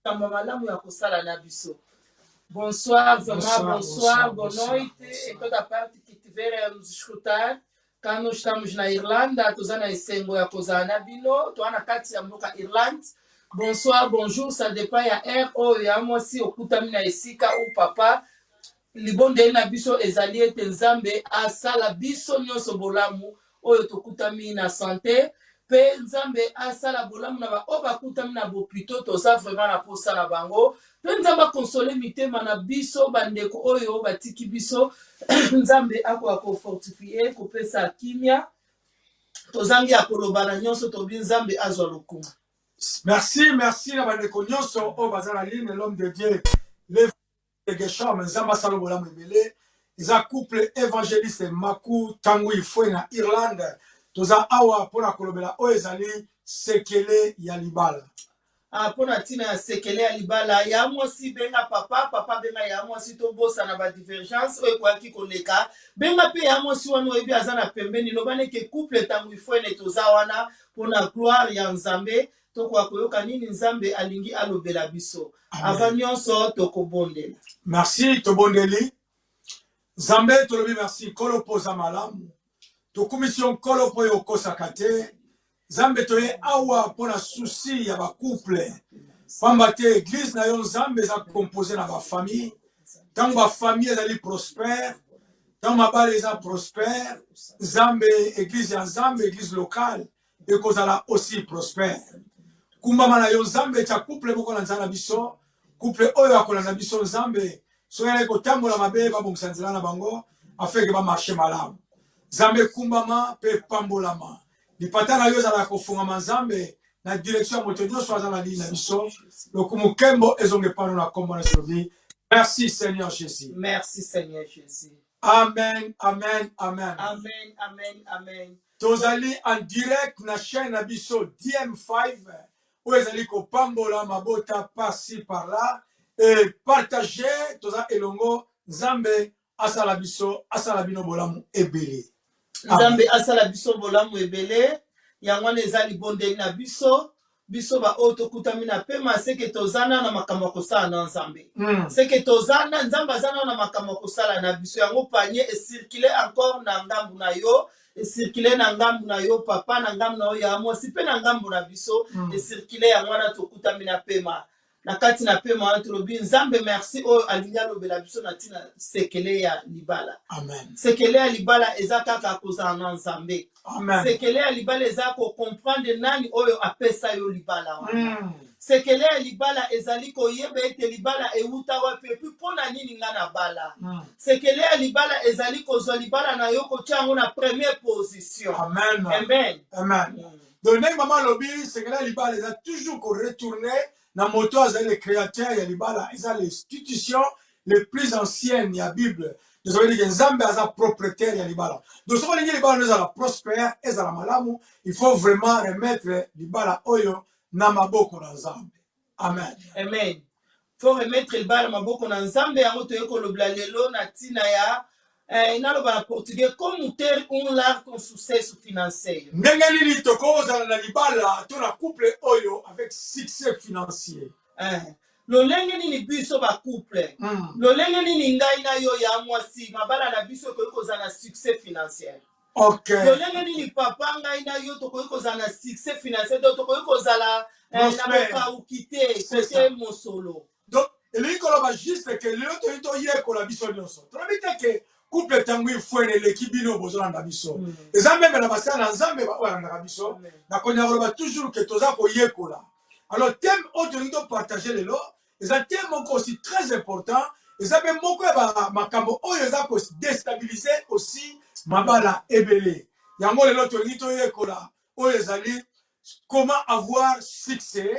Makambo malamu ya kosala na biso. Bonsoir, vraiment, bonsoir, bonsoir, boa noite em toda parte que tiverem a nos escutar. Quand nós estamos na Irlanda, toza na esengo ya kozala na bino, toza na kati ya mboka Irlande. Bonsoir, bonjour, ça dépend ya heure oyo ya mwasi okutami na esika ou papa. Libondeli na biso ezali ete Nzambe asala biso nyonso bolamu oyo tokutami na sante pe Nzambe asala bolamu na ba oyo bakutami na bopito, toza vraiment na posa na bango pe Nzambe akonsole mitema na biso bandeko oyo batiki biso. Nzambe akoka kofortifie kopesa kimia tozangi ya koloba na nyonso tobi Nzambe azwa lokumu. Merci, merci na bandeko nyonso oyo baza na ligne. L'homme de Dieu le Geshom, Nzambe asala bolamu ebele. Eza couple évangéliste Maku Tangu Ifwe na Irlande. Toza awa mpona kolobela oyo ezali sekele ya libala. Ah, mpo na ntina ya sekele ya libala ya mwasi, benga papa, papa benga ya mwasi, tobosana ba divergence oyo ekoyaki koleka. Benga mpe ya mwasi wana oyebi aza na pembeni, loba neke couple Tangu Ifwene toza wana mpo na gloire ya Nzambe. Tokoka koyoka nini Nzambe alingi alobela biso. Avant nyonso tokobondela. Merci, tobondeli. Nzambe, tolobi merci Nkolo mpo oza malamu. Tokumisi yo Nkolo mpo yo okosaka te. Nzambe, toye awa mpo na souci ya bacouple, pamba te eglise na yo Nzambe eza compose na bafamille. Ntango bafamille ezali prospère, ntango mabala eza prospère, Nzambe, eglise ya Nzambe, eglise locale ekozala aussi prospère. Kumbama na yo Nzambe, tia couple moko na nzela na biso, couple oyo akolanda biso Nzambe, soki alaki kotambola mabe, babongisa nzela na bango afin ke bamarche malamu. Nzambe, kumbama mpe pambolama. Lipata na yo ezala ya kofungama Nzambe, na direction ya moto nyonso aza na ligne na biso. Lokumu kembo ezonga epano na kombo na Yesu. Merci Seigneur Jésus. Merci Seigneur Jésus. Amen, amen, amen. Amen, amen, amen. Tozali en direct na chaîne na biso DM5 oyo ezali kopambola mabota par-ci par-là et partager. Toza elongo, Nzambe asala biso, asala bino bolamu ebele. Nzambe asala biso bolamu ebele. Yango wana eza libondeli na biso, biso baoyo tokutami na pema, seke toza na makambo ya kosala na Nzambe. Seke toza na Nzambe, aza na makambo ya kosala na biso. Yango panier ecircule encore na ngambu na yo, ecircule na ngambu na yo papa, na ngambu na yo ya mwasi, mpe na ngambu na biso ecircule. Yango wana tokutami na pema. Na kati na pema wana tolobi Nzambe merci oyo alingi alobela biso na ntina sekele ya libala. Amen. Sekele ya libala eza kaka kozala na Nzambe. Amen. Sekele ya libala eza kocomprendre nani oyo apesa yo libala wana. Sekele ya libala ezali koyeba ete libala ewuta wapi et puis mpo na nini nga na bala. Sekele ya libala ezali kozwa libala na yo, kotia yango na première position. Amen. Amen. Amen. Donc ndenge mama alobi, sekele ya libala eza toujours koretourne na moto azali le créateur ya libala. Eza l'institution le plus ancienne ya Bible. Donc ça veut dire que Nzambe aza propriétaire ya libala. Donc soki olingi libala no ezala prospère, ezala malamu, il faut vraiment remettre libala oyo na maboko na Nzambe. Amen. Amen. Faut remettre libala maboko na Nzambe. Yango toye kolobela lelo na ntina ya naloba na portugais: como ter um lar com sucesso financeiro. Ndenge nini tokozala na libala to na couple oyo avec succès financier? Lolenge nini biso bacouple, lolenge nini ngai na yo ya mwasi, mabala na biso ekoki kozala na succès financier? Lolenge nini papa, ngai na yo tokoki kozala na succès financier, donc tokoki kozala na Prospère. bokauki te C'est kote ça. mosolo? Donc elingi koloba juste ke lelo toyi toyekola biso nyonso. Tolobi te ke couple Ntango Ifwene eleki bino bozolanda biso. Eza même na basala na Nzambe oyo balandaka biso. Amen. Nakonya koloba toujours ke toza koyekola. Alors thème oyo tolingi topartage lelo eza thème moko aussi très important, eza mpe moko ya makambo oyo eza kodestabilize aussi mabala ebele. Yango lelo tolingi toyekola oyo ezali comment avoir succès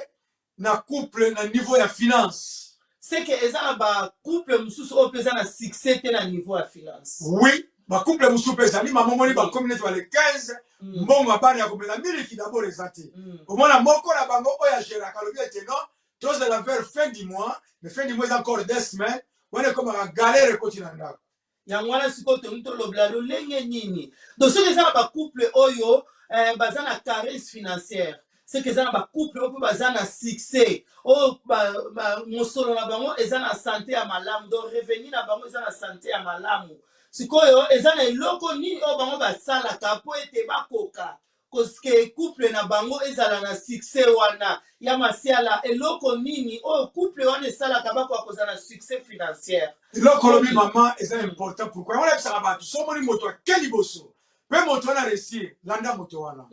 na couple na niveau ya finance. Seke eza na bacouple mosusu oyo mpe eza na succès te na niveau ya finance. Oui. Bacouple mosusu mpe ezali mama, omoni bakomi neti bale 15, mbongo ya bana ya komela miliki d'abord eza te. Omona moko na bango oyo agéraka alobi ete non, tozala vers fin du mois, mais fin du mois eza encore 2 semaines. Wana ekomaka galère, ekoti na ndako. Yango wana sikoyo tolingi tolobela lolenge nini. Donc soki eza na bacouple oyo baza na carence financière, soki eza na bacouple oyo mpe baza na succès, oyo mosolo na bango eza na santé ya malamu, donc revenu na bango eza na santé ya malamu, sikoyo eza na eloko nini oyo bango basalaka mpo ete bakoka koske couple na bango ezala na succès wana ya masiala? Eloko nini oyo couple wana esalaka bakoka kozala na succès financière? Eloko olobi, mama, eza important. Pourquoi? Yango nayebisaka bato, so omoni moto ake liboso mpe moto wana réussir, landa moto wana.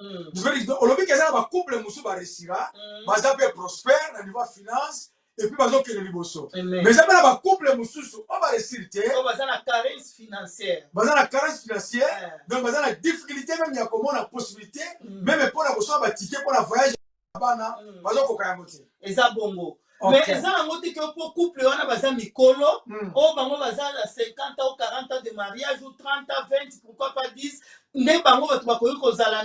Olobi ke eza na bacouple mosusu baréussira, baza mpe prospère na niveau ya finance et puis bazokende liboso. Amen. Mais eza mpe na bacouple mosusu oyo baréussir te. Oyo baza na carence financière. Baza na carence financière. Donc baza na difficulté même ya komona possibilité même mpona kosomba baticket mpona voyage ya bana, bazokoka yango te. Eza bongo. Mais eza nango te ke po couple wana baza mikolo, oyo bango baza na 50 ans ou 40 ans de mariage ou 30 ans, 20, pourquoi pas 10, nde bango bato bakoki kozala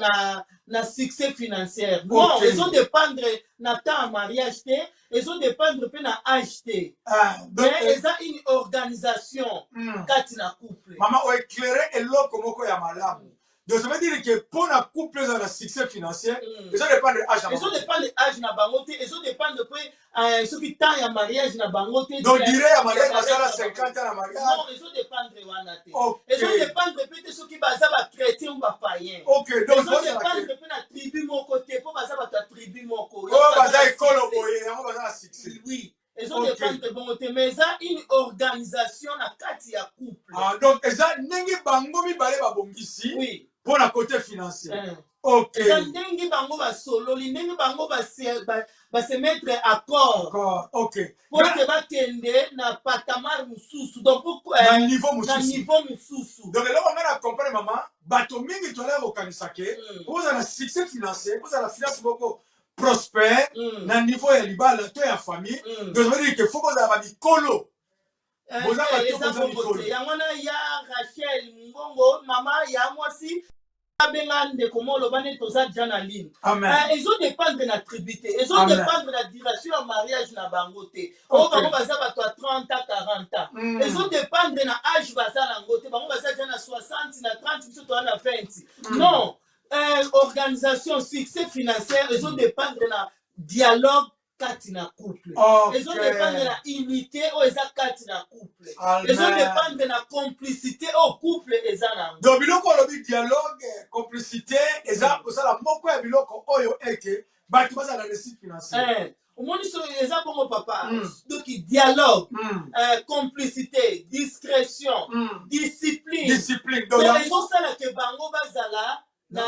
na succès financière. Non. Ezodépendre na temps ya mariage te, ezodépendre mpe na âge te. Ah, donc, mais eza une organisation kati na couple. Mama, oéclaire eloko moko ya malamu. Donc ça veut dire que mpona couple ezala na succès financier, ezodépendre âge na bango. Ezodépendre âge na bango te, ezodépendre mpe soki temps ya mariage na bango te. Donc durée ya mariage, basala 50 ans na mariage. Non, ezodépendre wana te. Ezodépendre mpe te soki baza bachrétien ou bapaïen. Ok, donc Ezodépendre mpe na tribu moko te, mpo baza bato ya tribu moko. Oyo baza ekolo boye, yango baza na succès. Oui, ezodépendre bongo te, mais eza une organisation na kati ya couple. Ah, donc eza ndenge bango mibale babongisi mpona côté financier. Eza ndenge bango basololi, ndenge bango base mettre accord D'accord, ok. Po ete bakende na patamar mosusu, donc na niveau na mosusu. Niveau mosusu. Donc eloko ngai na comprendre, mama, bato mingi tolaya kokanisa ke kozala na succès financier, kozala na finance moko prospère na niveau ya libala to ya famille, donc ça veut dire que faut kozala bamikolo. Boza bato Eza boza bongo mikolo. te. Yango wana ya Rachel Ngongo, mama ya mwasi, abenga ndeko mo oloba nde toza dia na ligne. Amen. Ezodépendre na tribu te, ezodépendre na duration ya mariage na bango te, oyo bango baza bato ya 30 ans, 40 ans. Ezodépendre na âge baza nango te, bango baza dia na 60, na 30, biso toza na 20. Non, organisation succès financière ezodépendre na dialogue kati na couple, ezodépendre na unité oyo eza kati na couple, Amen. ezodépendre na complicité oyo couple eza nango. Donc biloko olobi, dialogue, complicité, eza kosala moko ya biloko oyo ete bato bazala na réussite financière. Omoni, so eza bongo, papa. Donc dialogue, complicité, discrétion, discipline. Discipline, donc Donc yango ezosala ke bango bazala na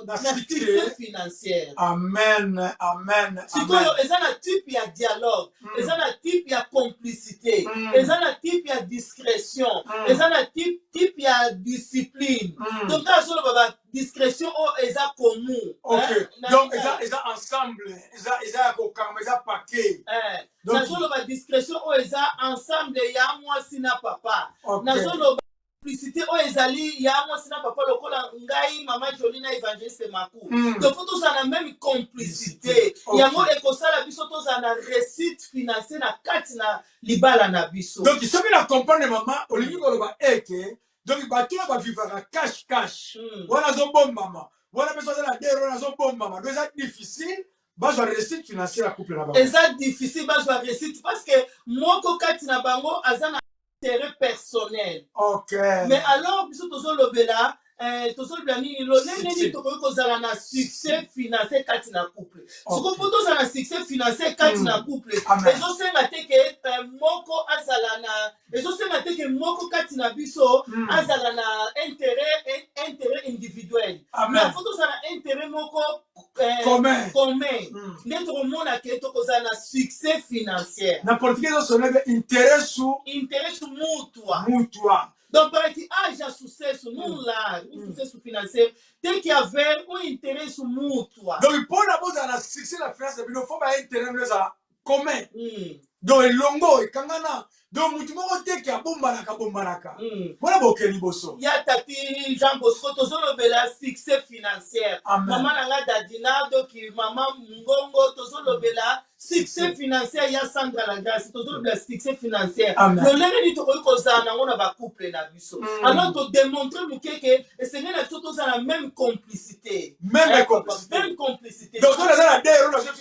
na na succès. Succès financière. Amen, amen. Sikoyo eza na type ya dialogue, eza na type ya complicité, eza na type ya discrétion, eza na type ya discipline. Donc azoloba ba discrétion oyo eza commun. Donc eza ensemble, eza ya kokanga, eza paquet. Nazoloba discrétion oyo eza ensemble ya mwasi na papa. Nazoloba complicité oyo ezali ya mwasi na papa, lokola ngai mama Joli na évangéliste Maku. Donc faut tozala na même complicité. Yango ekosala biso tozala na réussite financière na kati na libala na biso. Donc soki na comprendre, mama, olingi koloba ete donc bato oyo bavivaka cash cash, wana azobombama, wana mpe so aza na dere, wana azobombama, donc eza difficile bazwa réussite financière ya couple na bango. Eza difficile bazwa réussite parce que moko kati na bango aza na intérêt personnel. Mais alors biso tozolobela tozolobela nini? Lolenge nini Succès. tokoki kozala na succès financier kati na couple? Sikoyo mpo tozala na succès financier kati na couple, Amen. ezosenga te ke moko azala na, ezosenga te ke moko kati na biso azala na intérêt individuel. Amen. Mais faut tozala na intérêt moko Commun. Commun. Nde tokomona ke tokozala na succès financière. Na portugais ezosona be interesse. Intérêt mutua. Mutua. Donc, para que haja sucesso num lar, um sucesso financeiro, tem que haver um interesse mútuo. Donc mpona bozala na succès na finance na bino, faut baintérêt bino ezala Commun. Donc elongo ekangana, donc mutu moko te ke abombanaka bombanaka mpona boke liboso. Ya tati Jean Bosco, tozolobela succès financière. Mama na nga Dadina, doki mama Ngongo, tozolobela succès financière. Ya Sandra La Grâce, tozolobela succès financière. Lolenge nini tokoki kozala nango na bacouple na biso? Alors todémontre moke ke esengeli na biso tozala même complicité. Même complicité. Même complicité. Donc so naza na 2 euro, naza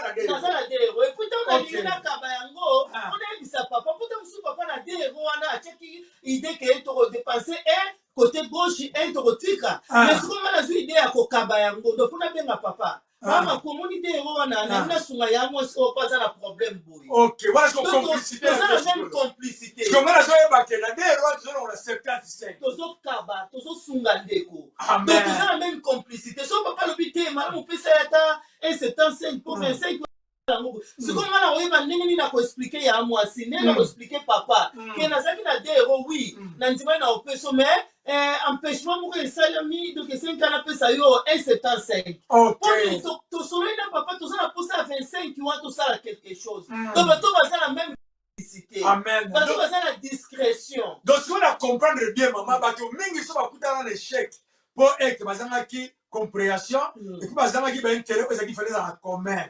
na 2. Naza na 2 euro, et puis ntango nalingi nakaba yango, mpo nayebisa papa, mpo ta mosusu papa na 2 euro wana atiaki idée ke tokodépenser un côté gauche, un tokotika. Mais sikoyo nga nazwi idée ya kokaba yango, donc mpo nabenga papa: "Mama, komoni 2 euro wana, nalingi nasunga ya mwasi oyo mpo aza na problème boye." Ok, wana so complicité. Toza na même complicité. So nga nazoyeba ke na 2 euro tozolongola 75. Tozokaba, tozosunga ndeko. Donc toza na même complicité. So papa alobi te, malamu opesa ye ata 1,75 po 25 yango. Sikoyo nga na koyeba ndenge nini na koexpliquer ya mwasi, ndenge na koexpliquer papa ke nazalaki na 2 euro, oui, na ndimai na opeso, mais empêchement moko esalami, donc esengi kaka napesa yo 1,75. Poni tosololi na papa, toza na posa ya 25 wana, tosala quelque chose. Donc bato baza na même complicité, bato baza na discrétion. Donc sikoyo na comprendre bien, mama, bato mingi so bakutana na échec mpo ete bazangaki compréhension et puis bazangaki baintérêt oyo ezalaki fallait ezala commun.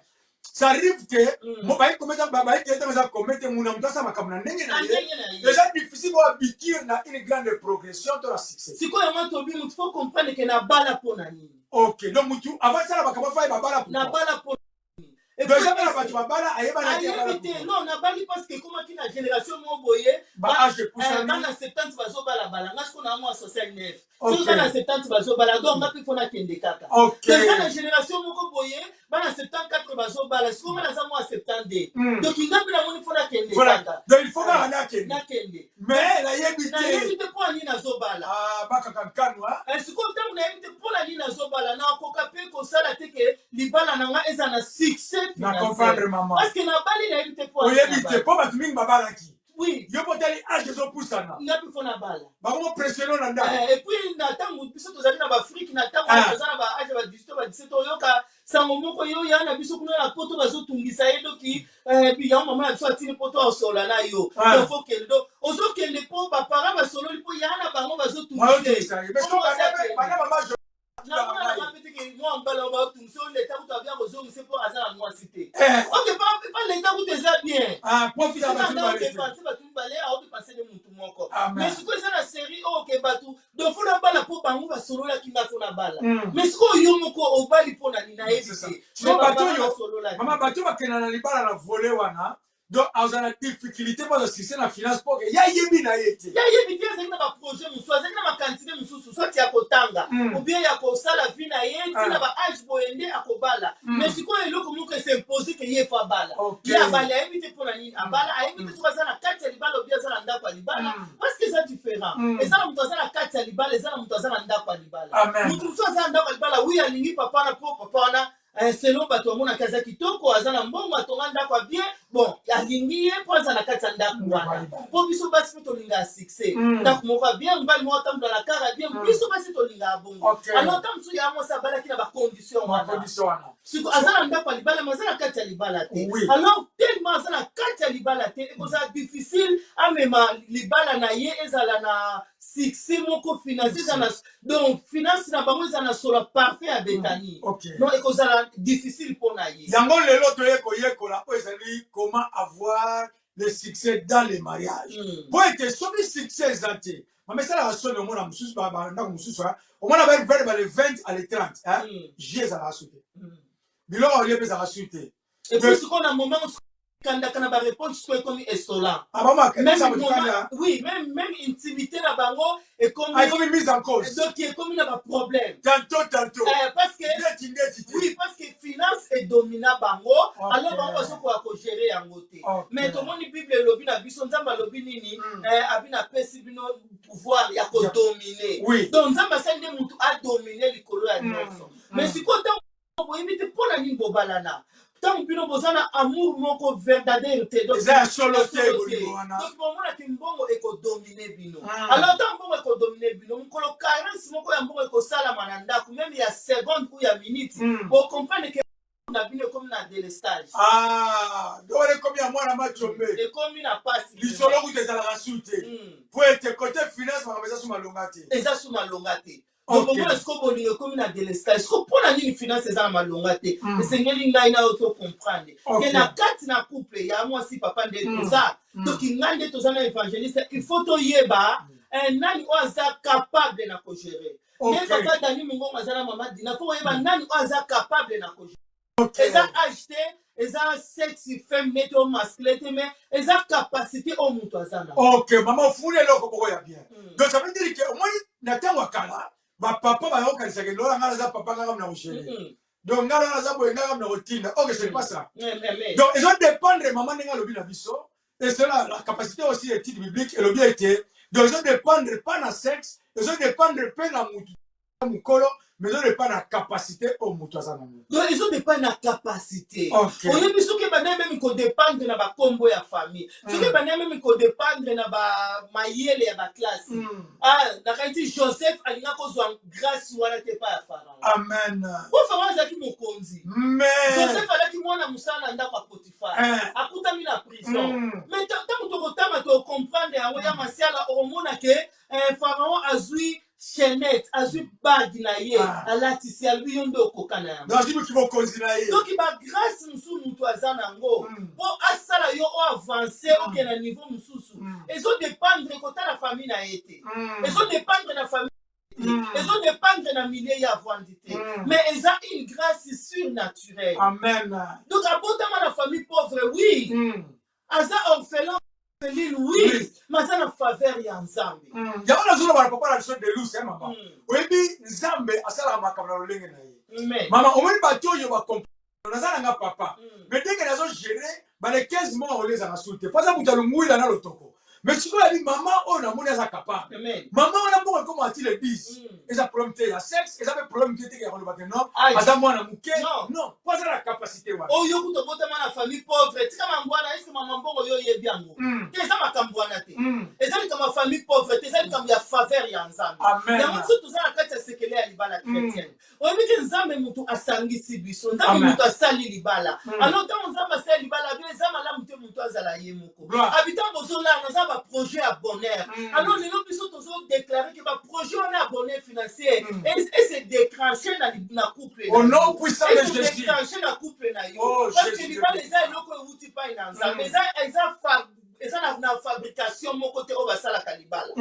Ça arrive que bayekombaye ntango eza commun te, muna moto asala makambo na ndenge na ye, eza difficile po aboutir na une grande progression to na succès. Sikoyo yango tobi, mutu faut comprendre ke nabala mpo na nini. Ok, donc mutu avant asala makambo, afaye babala. Nabala mpo Donc eza bana bato babala, ayebi te. Non, nabali parce que ekomaki na génération moko boye. Baâge epusani. Bana 70 bazobalabala, nga siko na mwa 69. Soki bana 70 bazobala, donc nga mpe faut nakende kaka. Eza na génération moko boye, bana 74 bazobala, siko nga naza mwa 72, donc nga mpe namoni faut nakende kaka. Donc il faut kaka nakende. Nakende. Mais nayebi te. Nayebi te mpo na nini nazobala. Bakaka nkanu. Sikoyo ntango nayebi te mpo na nini nazobala, nakoka mpe kosala te ke libala na nga eza na succès. Na comprendre, mama. Parce que nabali, nayebi te mpo. Oyebi te mpo bato mingi babalaki. Oui. Yo mpo otali âge ezopusana. Nga mpe faut nabala. Bango pressionner na ndako. Et puis na ntango biso tozali na baAfrique, na ntango toza na baâge ya ba 18, ba 17, oyoka sango moko yo ya na biso kuna na Poto bazotungisa ye, doki yango mama na biso atini poto asola na yo, donc faut kende. Donc ozokende mpo baparent basololi, mpo ya na bango bazotungisa. Namona nanga mpe teke mwa mobali oyo baotungisa oyo, leta kutu abia kozongisa mpo aza na mwasi te. Ok, pa leta kutu eza bien, aodepenser bato mibale, aodepenser nde mutu moko. Mais sikoyo eza na série oyo ke bato, donc faut nabala mpo bango basololaki nga faut nabala. Mais sikoyo yo moko obali mpo na nini? Nayebi te. Bato oyo, mama, bato bakenda na libala na volet wana, donc aza na difficulté mpo aza succès na finance mpo ke ya yebi na ye te. Ya yebi te, azalaki na baprojet mosusu, azalaki na makantine mosusu, soit ya kotanga ou bien ya kosala vie na ye ntina baâge boye nde akobala. Mais sikoyo eloko moko es'impose ke ye faut abala. Ye abali, ayebi te mpo na nini abala, ayebi te soki aza na kati ya libala ou bien aza na ndako ya libala, parce que eza différent. Eza na moto aza na kati ya libala, eza na moto aza na ndako ya libala. Moto mosusu aza na ndako ya libala, oui, alingi papa wana mpo papa wana, selon bato bamonaki aza kitoko, aza na mbongo, atonga ndako ya bien. Bon, alingi ye mpo aza na kati ya ndako wana, mpo biso basi mpe tolingaka succès, ndako moko ya bien, mobali moko atambola na car ya bien, biso basi tolingaka bongo. Alors ntango mosusu ya mwasi abalaki na bacondition wana, siko aza na ndako ya libala, mais aza na kati ya libala te. Alors tellement aza na kati ya libala te, ekozala difficile amema libala na ye ezala na succès moko financier, eza na, donc finance na bango eza na solo parfait ya Betani. Donc ekozala difficile mpo na ye. Yango lelo toye koyekola oyo ezali comment avoir le succès dans le mariage, po ete soki succès eza te, mama, esalaka soni. Omona mosusu, bandako mosusu, omona vers ba le 20 à le 30, j ezalaka su te, biloko olie mpe ezalaka su te. Et puis sikoyo na moment kandaka na baréponse, sikoyo ekomi insolent. Même, oui, même intimité na bango ekomi ekomi mise en cause. Donc ekomi na baproblème. Tantôt tantôt. Parce que ndeti ndeti. Oui, parce que finance edomina bango, alors bango bazokoka kogérer yango te. Mais tomoni Bible elobi na biso, Nzambe alobi nini? Abi napesi bino pouvoir ya kodominer. Donc Nzambe asali nde mutu adomine likolo ya nyonso. Mais sikoyo ntango boyebi te mpo na nini bobalana, ntango bino boza na amour moko verdader te, eza ya solo te, bolingo wana. Donc bomonaki mbongo ekodominer bino. Alors ntango mbongo ekodominer bino, mokolo carence moko ya mbongo ekosalama na ndako, même ya seconde ou ya minute, bocomprendre ke na bino ekomi na delestage. Ah, donc wana ekomi ya mwana macombe. Ekomi na pasi. Lisolo kutu ezalaka su te. Po ete côté finance makambo eza su malonga te. Eza su malonga te. Donc omona sikoyo bolingo ekomi na delestage. Sikoyo mpo na nini finance eza na malonga te? Esengeli ngai na yo to comprendre ke na kati na couple ya mwasi papa nde toza. Donc ngai nde toza na évangéliste, il faut toyeba nani oyo aza capable na kogérer. Nde papa Dani Mungongo aza na mama Dina, faut oyeba nani oyo aza capable na kogérer. Eza âge te, eza sexe féminin te o masculin te, mais eza capacité oyo moto aza na. Ok, mama ofuli eloko moko ya bien. Donc ça veut dire que omoni na ntango ya kala bapapa bayokanisaka lola ngai naza papa ngai na kogérer. Donc ngai wana naza boye ngai na kotinda. Ok, c'est pas ça. Donc ezo dépendre mama ndenge alobi na biso, et cela la capacité aussi étude biblique elobi ete donc ezo dépendre pas na sexe, ezo dépendre mpe na mutu mokolo, mais ezo dépendre na capacité oyo moto aza nango. Donc ezo dépendre na capacité. Oyebi soki ebandaki meme kodépendre na bakombo ya famille, soki ebandaki meme kodépendre na bamayele ya baklasse, ah, nakanisi Joseph alinga kozwa grâce wana te epai ya Pharaon. Amen. Po Pharaon azalaki mokonzi. Mais Joseph alaki mwana mosala na ndako ya Potifar. Akutami na prison. Mais ntango tokotanga tocomprendre yango ya masiala, okomona ke Pharaon azwi chaînette, azwi bague na ye, alatisi, alobi yo nde okoka na yango. Azwi moki mokonzi na ye. Donc bagrâce mosusu moto aza nango mpo asala yo oavance, okende na niveau mosusu, ezodépendre kotala famille na ye te, ezodépendre na famille te, ezodépendre na milieu ye avandi te, mais eza une grâce surnaturelle. Amen. Donc abotama na famille pauvre, oui, aza orphelin, orpheline, oui, mais aza na faveur ya Nzambe. Yango nazoloba na papa na biso Delus, mama, oyebi Nzambe asalaka makambo na lolenge na ye. Mama, omoni bato oyo bacomprendre, naza nanga papa, mais ndenge nazogérer bale 15 mois oyo ezanga su te, po aza moto alungwila na lotoko, mais sikoyo abi mama oyo namoni aza capable. Mama wana mbongo ekoma ati le 10, eza problème te ya sexe, eza mpe problème te teke ya koloba ke non, aza mwana moke, non, po aza na capacité wana. Oyo kuta obotama na famille pauvre, tika mambo wana. Eske mama mbongo yo oyebi yango te? Eza makambo wana te, eza likambo ya famille pauvre te, eza likambo ya faveur ya Nzambe. Yango biso toza na kati ya sekele ya libala chrétienne. Oyebi ke Nzambe moto asangisi biso, Nzambe moto asali libala. Alors ntango Nzambe asali libala, abi eza malamu te moto azala ye moko. Abi ntango bozolala, naza baprojet ya bonheur. Alors lelo biso tozodéclare ke baprojet wana ya bonheur financier ese déclenche na couple Au nom puissant de Jésus. Déclenche na couple na yo, parce que libala eza eloko ewuti pai na Nzambe, eza na fabrication moko te oyo basalaka libala.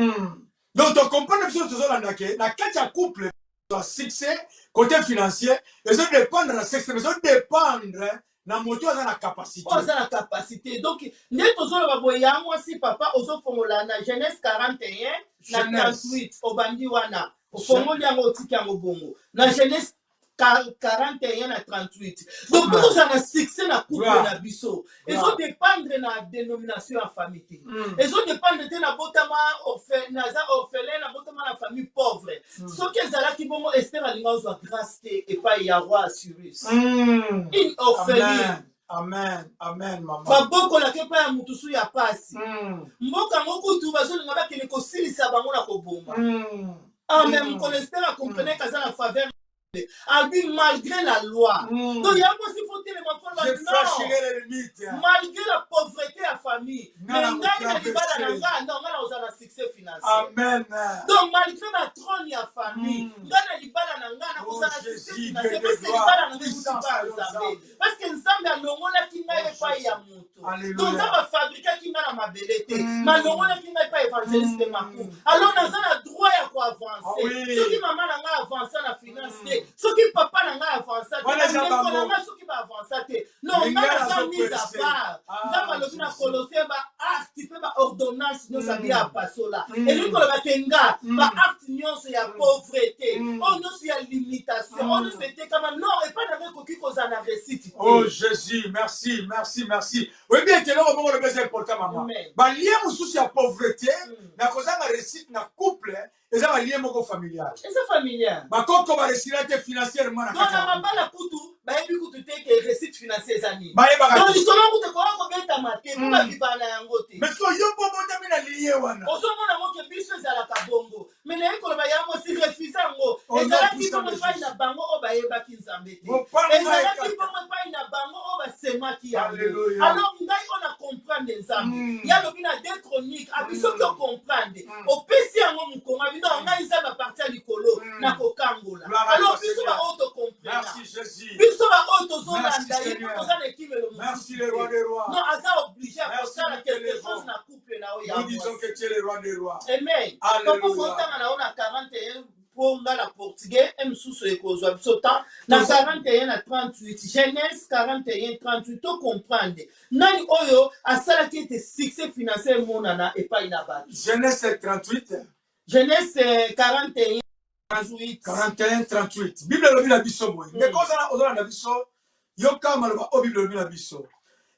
Donc tocomprendre biso tozolanda ke na kati ya couple ya succès côté financier ezodépendre na sexe, mais ezodépendre na moto aza na capacité. Oyo aza na capacité. Donc nde tozoloba boye, ya mwasi papa, ozofongola na Genèse 41 na 38, obandi wana, ofongoli yango, otiki yango bongo na Genèse 41 na 38. Donc mpo tozala na succès na couple na biso, ezodépendre na dénomination ya famille te, ezodépendre te nabotama naza orphelin, nabotama na famille pauvre. Soki ezalaki bongo, Ester alinga ozwa grâce te epai ya roi Assuérus, une orpheline. Amen, amen, mama. Babokolaka epai ya mutusu ya pasi. Mboka yango kutu bazolinga bakende kosilisa bango na koboma. Ah, mais mokolo Ester acomprenait aza na faveur, abi malgré la loi. Donc yango si faut telema mpo non, malgré la pauvreté ya famille, mais ngai na libala na nga, non, ngai na kozala na succès financier. Amen. Donc malgré batrône ya famille, ngai na libala na ngai nakozala na succès financier, parce que libala na ngai euti pa ya Nzambe, parce que Nzambe alongolaki ngai epai ya moto. Donc Nzambe afabrikaki ngai na mabele te, malongolaki ngai epai évangéliste Maku. Alors naza na droit ya koavance. Soki mama na ngai avansa na finance te, soki papa na ngai avansa te, ndeko na ngai soki baavansa te, non, ngai naza mise à part. Nzambe alobi na Colossien baacte mpe baordonnance nyonso abi ya pasola. Elingi koloba ke nga baacte nyonso ya pauvreté, oyo nyonso ya limitation, oyo nyonso etekama, non, epai na ngai ekoki kozala na réussite te. Oh Jésus, merci, merci, merci. Oyebi ete eloko moko lobi eza important, mama, balien mosusu ya pauvreté na kozanga réussite na couple eza balien moko familial. Eza familial. Bakoko baresila te financièrement. Na donc na mabala kutu bayebi kutu te ke réussite financière eza nini. Bayebaka. Donc lisolo kutu ekoka kobetama te mpo bavivaka na yango te. Mais soki yo mpo obotami na lie wana, ozomona yango ke biso ezalaka bongo, mais nayebi koloba yango si refuse yango. Ezalaki bongo epai na bango oyo bayebaki Nzambe te, ezalaki bongo epai asemaki yango. Alléluia. Alors ngai oyo na comprendre Nzambe, ye alobi na 2 Chroniques, abi soki o comprendre, opesi yango mokongo, abi non, ngai Nzambe a partir ya likolo, nakokangola. Gloire à Alors toi, biso Seigneur. ba oyo to comprena, Merci Jésus. biso ba oyo tozolanda Merci, ye, Seigneur. mpo toza na ekimelo Merci mosusu le roi te. des rois. Non, aza obligé ya Merci, kosala nous quelque t'élevons. chose na couple na oyo ya Nous disons mwasi. que tu es le roi des rois. Amen. Alléluia. Papa, kotanga na yo na 41 mpo nga na portugais e mosusu ekozwa biso temps na 41 na 38, Genèse 41 38, to comprendre nani oyo asalaki ete succès financier emonana epai na bato. Genèse 38. Genèse 41 38. 41 38, Bible elobi na biso boye. Ndeko ozala ozolanda biso, yoka maloba oyo Bible elobi na biso.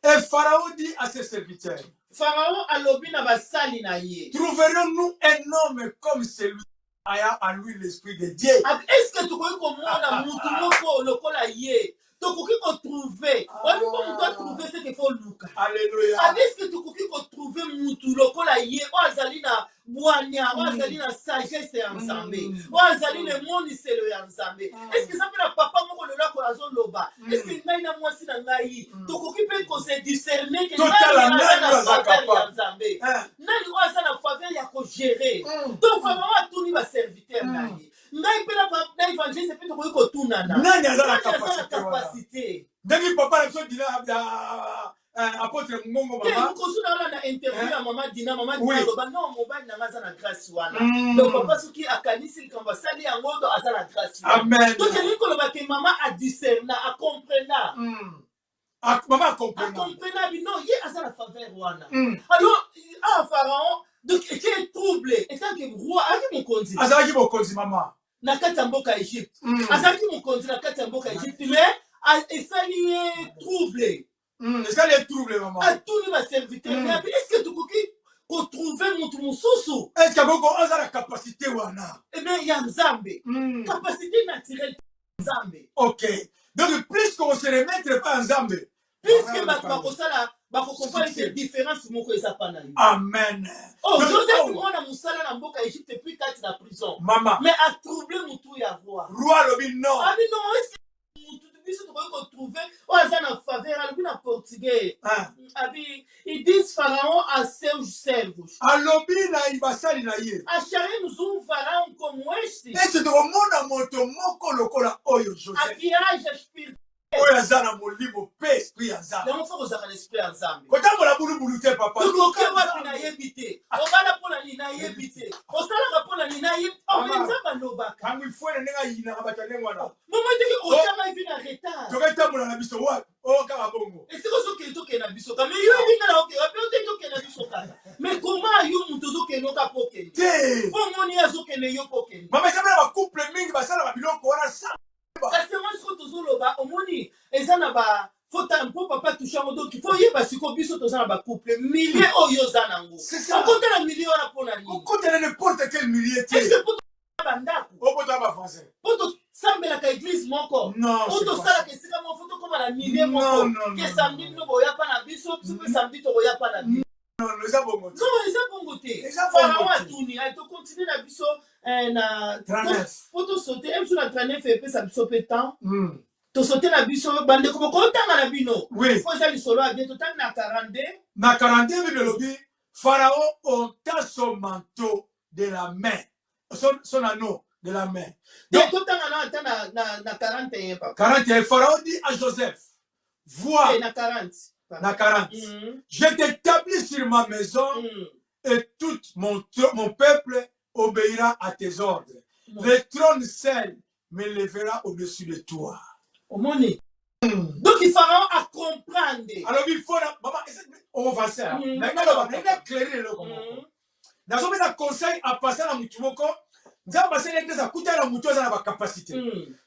Et Pharaon dit à ses serviteurs: Pharaon alobi na basali na ye: Trouverions-nous un homme comme celui ayant en lui l'esprit de Dieu? Est-ce que tokoki komona mutu moko lokola ye? Tokoki kotrouve oyebi, mpo moto atrouve seke fo luka. Alléluia. Est-ce que tokoki kotrouve mutu lokola ye, oyo azali na bwanya, oyo azali na sagesse ya Nzambe, oyo azali na emoniselo ya Nzambe? Est-ce eza mpe na papa moko lelo ako azoloba: est-ce ngai na mwasi na ngai tokoki mpe kose discerner ke Totala nani aza nani na aza faveur ya capable. Nzambe, Hein. nani oyo aza na faveur ya kogérer? Donc vraiment atuni baserviteur na ye, ngai mpe na évangéliste mpe tokoki kotunana: Nani aza na nani aza na capacité wana? capacité? Ndenge papa na biso dina apôtre Ngongo, te mama. Mokosu na wana na interview ya mama Dina, mama Dina aloba: non, mobali na nga aza na grâce wana. Donc papa soki akanisi likambo, asali yango, donc aza na grâce wana. Amen. Donc elingi koloba ke mama adiscerna, acomprena. Ah, mama acomprena. Acomprena bi non, ye aza na faveur wana. Alors ah, Pharaon donc était troublé étant que roi, azalaki mokonzi. Azalaki mokonzi, mama. Na kati ya mboka Egypte. Azalaki mokonzi na kati ya mboka Egypte, mais esali ye trouble. Esali ye trouble, mama. Atuni baserviteur: mais est ce que tokoki kotrouve motu mosusu? Est ce que akoko aza na capacité wana? Eh bien, ya Nzambe, capacité naturelle, Nzambe. Ok, donc plus qu'on se remettre pas Nzambe, puisque bato bakosala, bakokomprendre ke différence moko eza pa na yo. Amen. Oh, Donc, Joseph, awa, mwana mosala na mboka Egypte, puis kati na prison, mama, mais atrouble motu ya roi. Roi alobi non. Abi non, est ce que motu biso tokoki kotrouve oyo aza na faveur? Alobi na portugais, Hein. abi: E disse Faraó a seus servos: Alobi na basali na ye: Acharemos um varão como este, ese tokomona moto moko lokola oyo a Joseph, que haja espírito? Oyo aza na molimo mpe esprit ya Nzambe. Yango fo kozalaka na esprit ya Nzambe. Kotambola bulubulu te, papa. Tokoki wapi? Nayebi te. Obala mpo na nini? Nayebi te. Osalaka mpo na nini? Nayebi. Oh, Mama. mais Nzambe alobaka. Ntango ifwene ndenge ayinaka bato ya ndenge wana. Momo teki otyanga evi na retard. Toketambola na biso wapi oyo kaka bongo? Esika ozokende, tokende na biso kaka, mais yo yebi nga na okende wapi? Ote tokende na biso kaka, mais koma yo moto ozokende oka mpo okende Te. mpo omoni ye azokende, yo mpo okende. Mama, eza mpe na bacouple mingi basalaka biloko wana sa. Kasi yango sikoyo tozoloba, omoni eza na ba fota mpo papa touche yango. Donc fo oyeba sikoyo biso toza na bacouple, milieu oyo oza nango, C'est ça. okota na milieu wana mpo na nini? Okota na n'importe quel milieu te. Est ce que mpo bandako, Okota bafrançais, mpo tosambelaka église moko, non, mpo c'est pas ça. tosalaka esika moko, fo tokóma na milieu Non, moko non, ke non, samedi non. bino boya pa na biso, biso mpe samedi tokoya pa na bino. Non, non, eza bongo te. Non, eza bongo te. Eza bongo Pharaon te. atuni ay, tocontinue na biso na 39. Po tosaute e biso na 39, epesa biso mpe temps. Tosaute na biso, bandeko bokotanga na bino. Po eza lisolo ya bien, totangi na 42. Na 42, Bible elobi: Pharaon ôta son manteau de la main, son anneau de la main. Te. Donc Totanga na ata na 41, papa. 41, Pharaon dit à Joseph: vois, Te, na 40, papa. Na 40, je t'établis sur ma maison et tout mon peuple obéira à tes ordres. Le trône seul m'élèvera au-dessus de toi. Omoni, donc Pharaon acomprendre. Alobi fona mama okofanse ndenge aloba, ndenge éclairer eloko moko. Nazopesa conseil apasa na mutu moko. Nzambe asali ete akutana na mutu aza na bacapacité,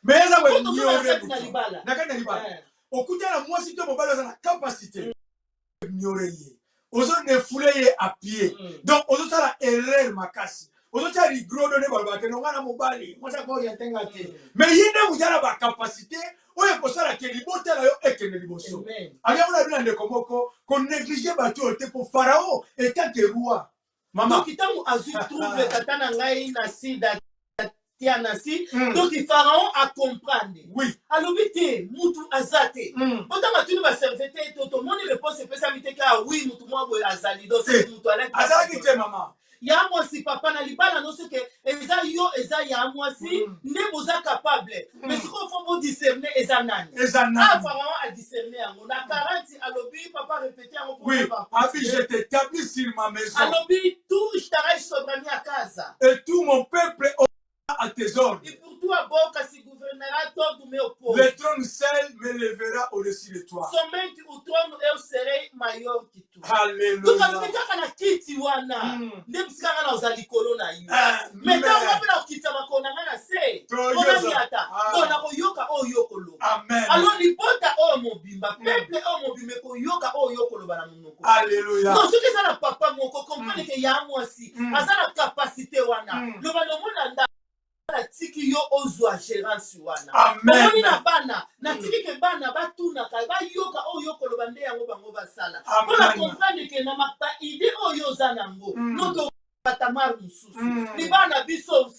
mais eza Po toza na kati na libala. Na kati na libala, okutana na mwasi to mobali aza na capacité, ignore ye, ozodefule ye à pied. Donc ozosala erreur makasi, ozotia rigrodo nde balobaka ke nonga na mobali, mwasi akooriente nga te. Mais ye nde moto aza na bacapacité oyo ekosala ke libota na yo ekende liboso. Amen. Aliango na bino na ndeko moko, konéglige bato oyo te, po Farao étant que roi, mama. Donc ntango azwi trouble, tata na ngai na sida. Tianasi. Donc Pharaon a comprendre. Alobi te mutu aza te. Otanga atuni ba serviteur to tomoni réponse epesami te kaka oui mutu mwa boye azali. Donc Te. mutu alaki Azalaki te mama. Ya mwasi papa na libala no soki eza yo eza ya mwasi nde boza capable. Mais sikoyo faut bo discerner eza nani. Eza Ah, nani. Pharaon a discerné yango. Na 40 alobi papa répété yango pour Oui, ba Abi, je t'établis sur ma maison. Alobi tu estarás sobre a minha casa. Et tout mon peuple aura à tes ordres. E por tua boca se governará todo o meu povo. Le trône seul m'élèvera au-dessus de toi. Somente o trono eu serei maior que tu. Alléluia. Donc alobi kaka na kiti wana nde bisika nga na oza likolo na yo. Ah, Mais ntango mais- nga mpe nakokitisa makolo na nga na se Toyoza. mpona miata Ah. to nakoyoka oyo yo koloba. Amen. Alors libota oyo mobimba, peuple oyo mobimba ekoyoka oyo yo koloba na monoko. Alléluia. Non, soki eza na papa moko comprendre ke ya mwasi aza na capacité wana. Loba nomona nda natiki yo ozwa gérance wana. Amen. Omoni na bana natiki ke bana batunaka bayoka oyo koloba nde yango bango basala. Amen. Mpona comprendre ke na ba idée oyo oza nango noto batamar mosusu libala na biso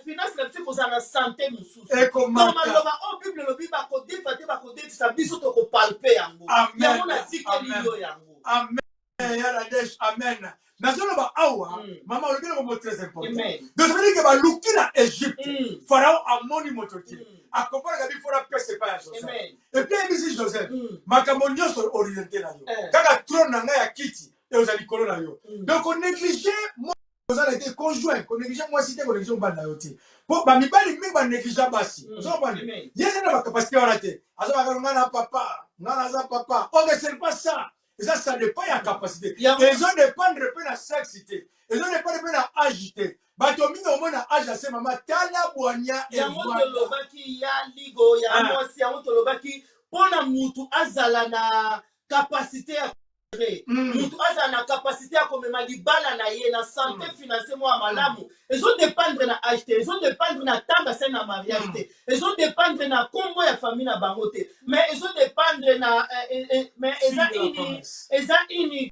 finance na biso ekozala na santé mosusu. Ekomata. Donc maloba oyo Bible elobi bakodefa te bakodefisa biso tokopalpe yango. Amen. Yango natikeli Amen. yo yango. Amen. Ya Nadège, amen. Nazoloba awa, mama olobi eloko moko très important. Amen. Donc ça veut dire que baluki na Égypte, Pharaon amoni moto te. Akomprendre bi fona pese epai ya Joseph. Amen. Et puis ayebisi Joseph, makambo nyonso orienté na yo. Eh. Kaka trône na ngai ya kiti ekozala likolo na yo. Donc onéglige ozala te conjoint, konéglige mwasi te, konéglige mobali na yo te. Po bamibali mingi banéglige basi. Ozomona? Amen. Ye aza na bacapacité wana te. Azobaka nga na papa, nga naza papa. Ok, ce n'est pas ça. Eza ça dépend ya capacité. Yango- Ezo dépendre mpe na sexe te. Ezo dépendre mpe na âge te. Bato mingi omona âge ase mama tala bwanya yango evanda. tolobaki ya ligo ya Ah. mwasi yango tolobaki mpona mutu azala na capacité ya mutu azala na capacité ya komema libala na ye na santé financière mwa malamu ezodépendre na âge te, ezodépendre na ntango asali na mariage te, ezodépendre na nkombo ya famille na bango te, mais ezodépendre na mais eza Signe de la une promesse. eza une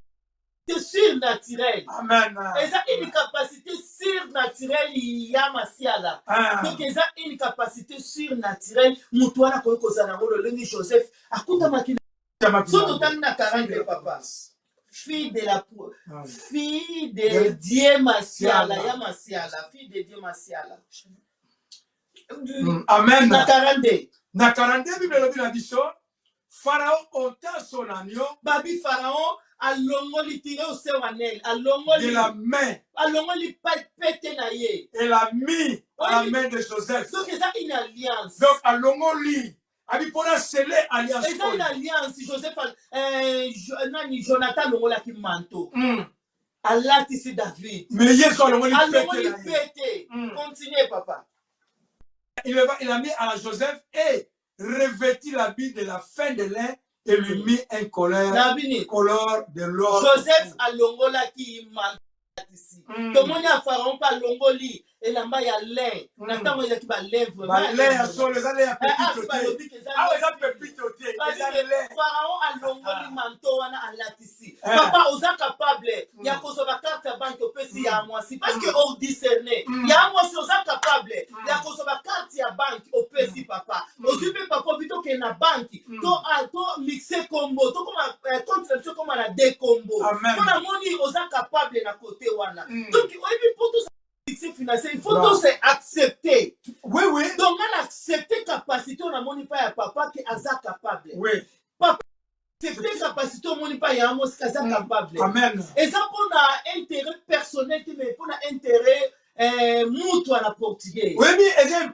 surnaturelle. Amen. Eza une capacité surnaturelle ya masiala. Ah. Donc eza une capacité surnaturelle mutu wana akoki kozala yango lolenge Joseph akutamaki. So totangi na 40 papa fille de la Ah. fille de Dieu Masiala Siala. ya Masiala, fille de Dieu Masiala. Amen. Na 42. Na 42 Bible elobi na biso, Pharaon ôta son agneau babi Pharaon alongoli tire ose wanel alongoli de la main alongoli pete na ye et l'a mis à la Oui. main de Joseph. Donc eza une alliance. Donc alongoli abi mpona sele alliance Eza une oyo. alliance. Joseph nani Jonathan alongolaki manteau alatisi David. Mais Yesu alongoli pete alongoli na ye. pete. Continue papa. Il a mis à Joseph et revêtit l'habit de la fin de lin et lui mit un colère, Na bini couleur de l'or. Joseph alongolaki manteau alatisi. Tomoni ya Pharaon mpe alongoli elamba ya lin na ntango ezalaki balin vraiment. Balin ya solo eza lin ya pepito te. Balobi ke eza Awa eza pepito te, eza Babi ke lin. Pharaon alongoli manteau wana alatisi. Eh. Papa oza capable ya kozwa bacarte ya banke opesi ya mwasi parce que odiscerne ya mwasi oza capable ya kozwa bacarte ya banke opesi papa ozwi mpe papa obi tokende na banke to to mixe kombo tokoma compte na biso ekoma na de kombo. Amen. Mpo namoni oza capable na côté wana. Donc oyebi mpo toza succès financier, il faut Wow. tous accepter. Oui. Donc on a accepté capacité, on a moni pas ya papa qui aza capable. Papa accepté capacité, on moni pas ya amos qui aza capable. Amen. Eza mpona intérêt personnel te mais mpona intérêt mutu ana portugais. Oyebi eza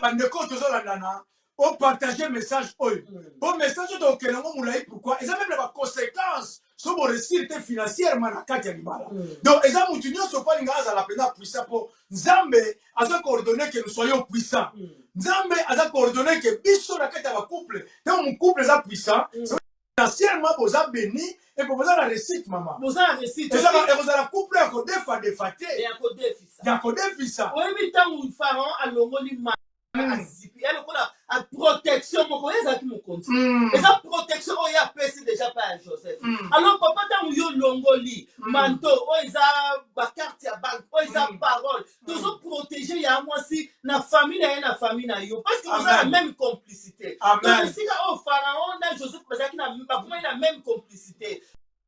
bandeko tozolandana opartage message oyo po message oyo tokokende yango molai. Pourquoi? Eza même na baconséquence so boréussir te financièrement na kati ya libala. Donc eza mutu nyonso po alinga azala mpenza puissant po Nzambe aza coordonné que nous soyons puissants. Nzambe aza coordonné que biso na kati ya bacouple, ntango mocouple eza puissant financièrement, boza béni et po boza na réussite mama. Boza na réussite. Ekozala couple ya kodefadefa te. Ya kodefisa. Ya kodefisa. Oyebi ntango Pharaon alongoli ma azipi ya lokola a protection moko oyo ezalaki mokonzi, eza protection oyo apesi déjà pa ya Joseph. Alors papa ntango yo longoli manteau oyo eza bacarte ya banke oyo eza parole tozo Azoprotege ya mwasi na famille na ye, na famille na yo, parce que boza na Amen. même complicité. Donc Amen. esika oyo Pharaon na Joseph bazalaki na, bakomaki na même complicité,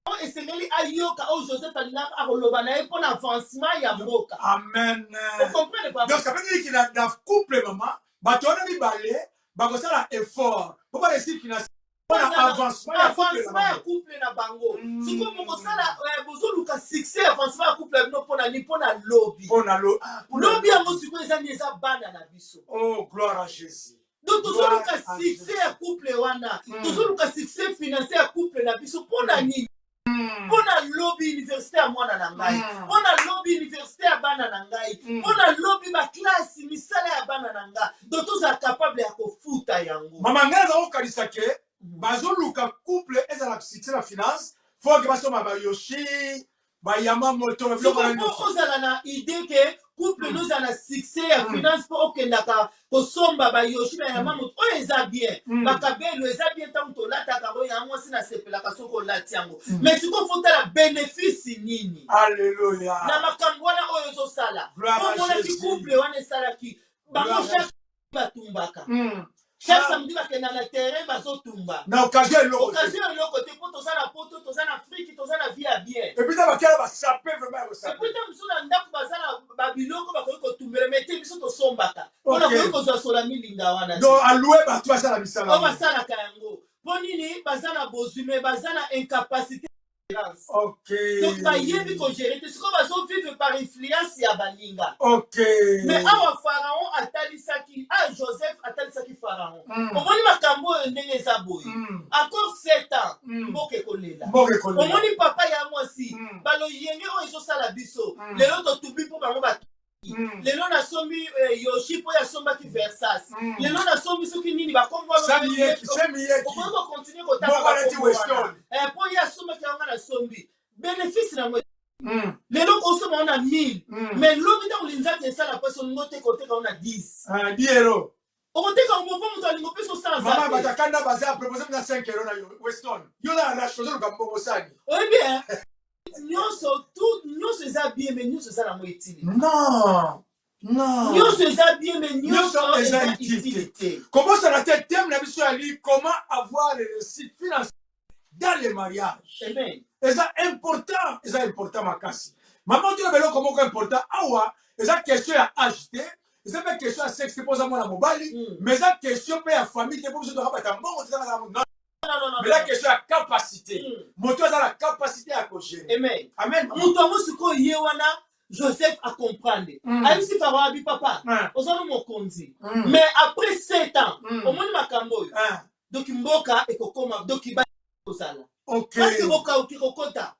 oyo esengeli ayoka oyo Joseph alingaka akoloba na ye mpo na avancement ya mboka. Amen. Ocomprendre, papa? Donc ça veut dire que na couple, mama, bato wana mibale bakosala effort mpo baréussir financier mpona avancement ya couple na avancement ya bango. Couple na bango. Sikoyo bokosala, bozoluka succès, avancement ya couple ya bino mpo na nini? Mpo na lobi. Mpona lo ah, mpona Lobi yango sikoyo eza nini? Eza bana na biso. Oh, gloire à Jésus. Donc tozoluka Gloire à succès Jésus. ya couple wana, tozoluka succès financier ya couple na biso mpo na nini? Mpo na lobi, université ya mwana na ngai, mpo na lobi, université ya bana na ngai, mpo na lobi, baklasi, misala ya bana na ngai. Donc tozala capable ya kofuta yango. Mama, ngai naza kokanisa ke bazoluka couple ezala succès na finance, faut ke basomba bayoshi, bayama moto, babiloko Sikoyo wana mpo nyonso. ozala na idée ke couple nozala na succès ya finance, mpo okendaka kosomba bayoshi, bayama moto, oyo eza bien. Bakabelo eza bien, ntango tolataka yango, ya mwasi nasepelaka soki olati yango. Mais sikoyo faut otala bénéfice nini Alleluya. na makambo wana oyo ezosala. Gloire à Omonaki Jésus. couple wana esalaki bango Gloire à chaque batumbaka, chaque samedi bakenda na terrain, bazotumba. Na occasion eloko te. Occasion eloko te, mpo toza na poto, toza na Afrique, toza na vie ya bien. Et puis na bakela basape vraiment ya kosape. Et puis te mosusu na ndako baza na babiloko bakoki kotumbela, mais te, biso tosombaka mpona koki kozwa sola milinga wana te. Donc alue bato basala misala Oyo wana. Basalaka yango mpo nini? Baza na bozwi, mais baza na incapacité. Donc bayebi kogérer te. Sikoyo bazovivre par influence ya baninga. Mais awa Pharaon atalisaki, a Joseph atalisaki Pharaon: omoni makambo oyo ndenge eza boye, encore 7 ans, mboka ekolela. Mboka ekolela. Omoni papa ya mwasi, baloyenge oyo ezosala biso lelo, totubi mpo bango bato. Lelo nasombi yoshi mpo asombaki Versace. Lelo nasombi soki nini, bakombo wana. Samiyeki, Semiyeki. Okoki kocontinuer kotanga Moko alati bakombo wana. Weston. Mpo ye asombaki yango, nga nasombi, bénéfice nango lelo kosomba ngo na 1000, mais lobi ntango linzaki esala mpasi, olingi oteka, oteka ngo na 10. Ah, 10 euro. Okoteka ngo mpo moto alingi opesa Mama, osanza te. batakanda baza propose na 5 euro na yo Weston, yo na rache, ozoluka mbongo sani. Oyebi, nyonso tout, nyonso eza bien, mais nyonso eza nango utile. Non, non. Nyonso eza bien, mais nyonso Nyonso eza eza utile. utile te. Kobosana te, thème na biso yali comment avoir les réussites financières dans le mariage. Amen. Eza important, eza important makasi. Mama, otoloba eloko moko important awa. Eza question ya âge te, eza mpe question ya sexe te mpo oza mwana mobali, mais eza question mpe ya famille te mpo biso tokabata mbongo tozanga. Non. Non, non, non, Mais eza non. question ya capacité. Moto aza na capacité ya kogérer. Amen. Amen, mama. Moto yango sikoyo ye wana Joseph acomprendre. Ayebisi Pharaon, abi: papa, oza no mokonzi, mais après 7 ans, omoni makambo oyo, donc mboka ekokoma, donc kozala parce que bokauki kokota,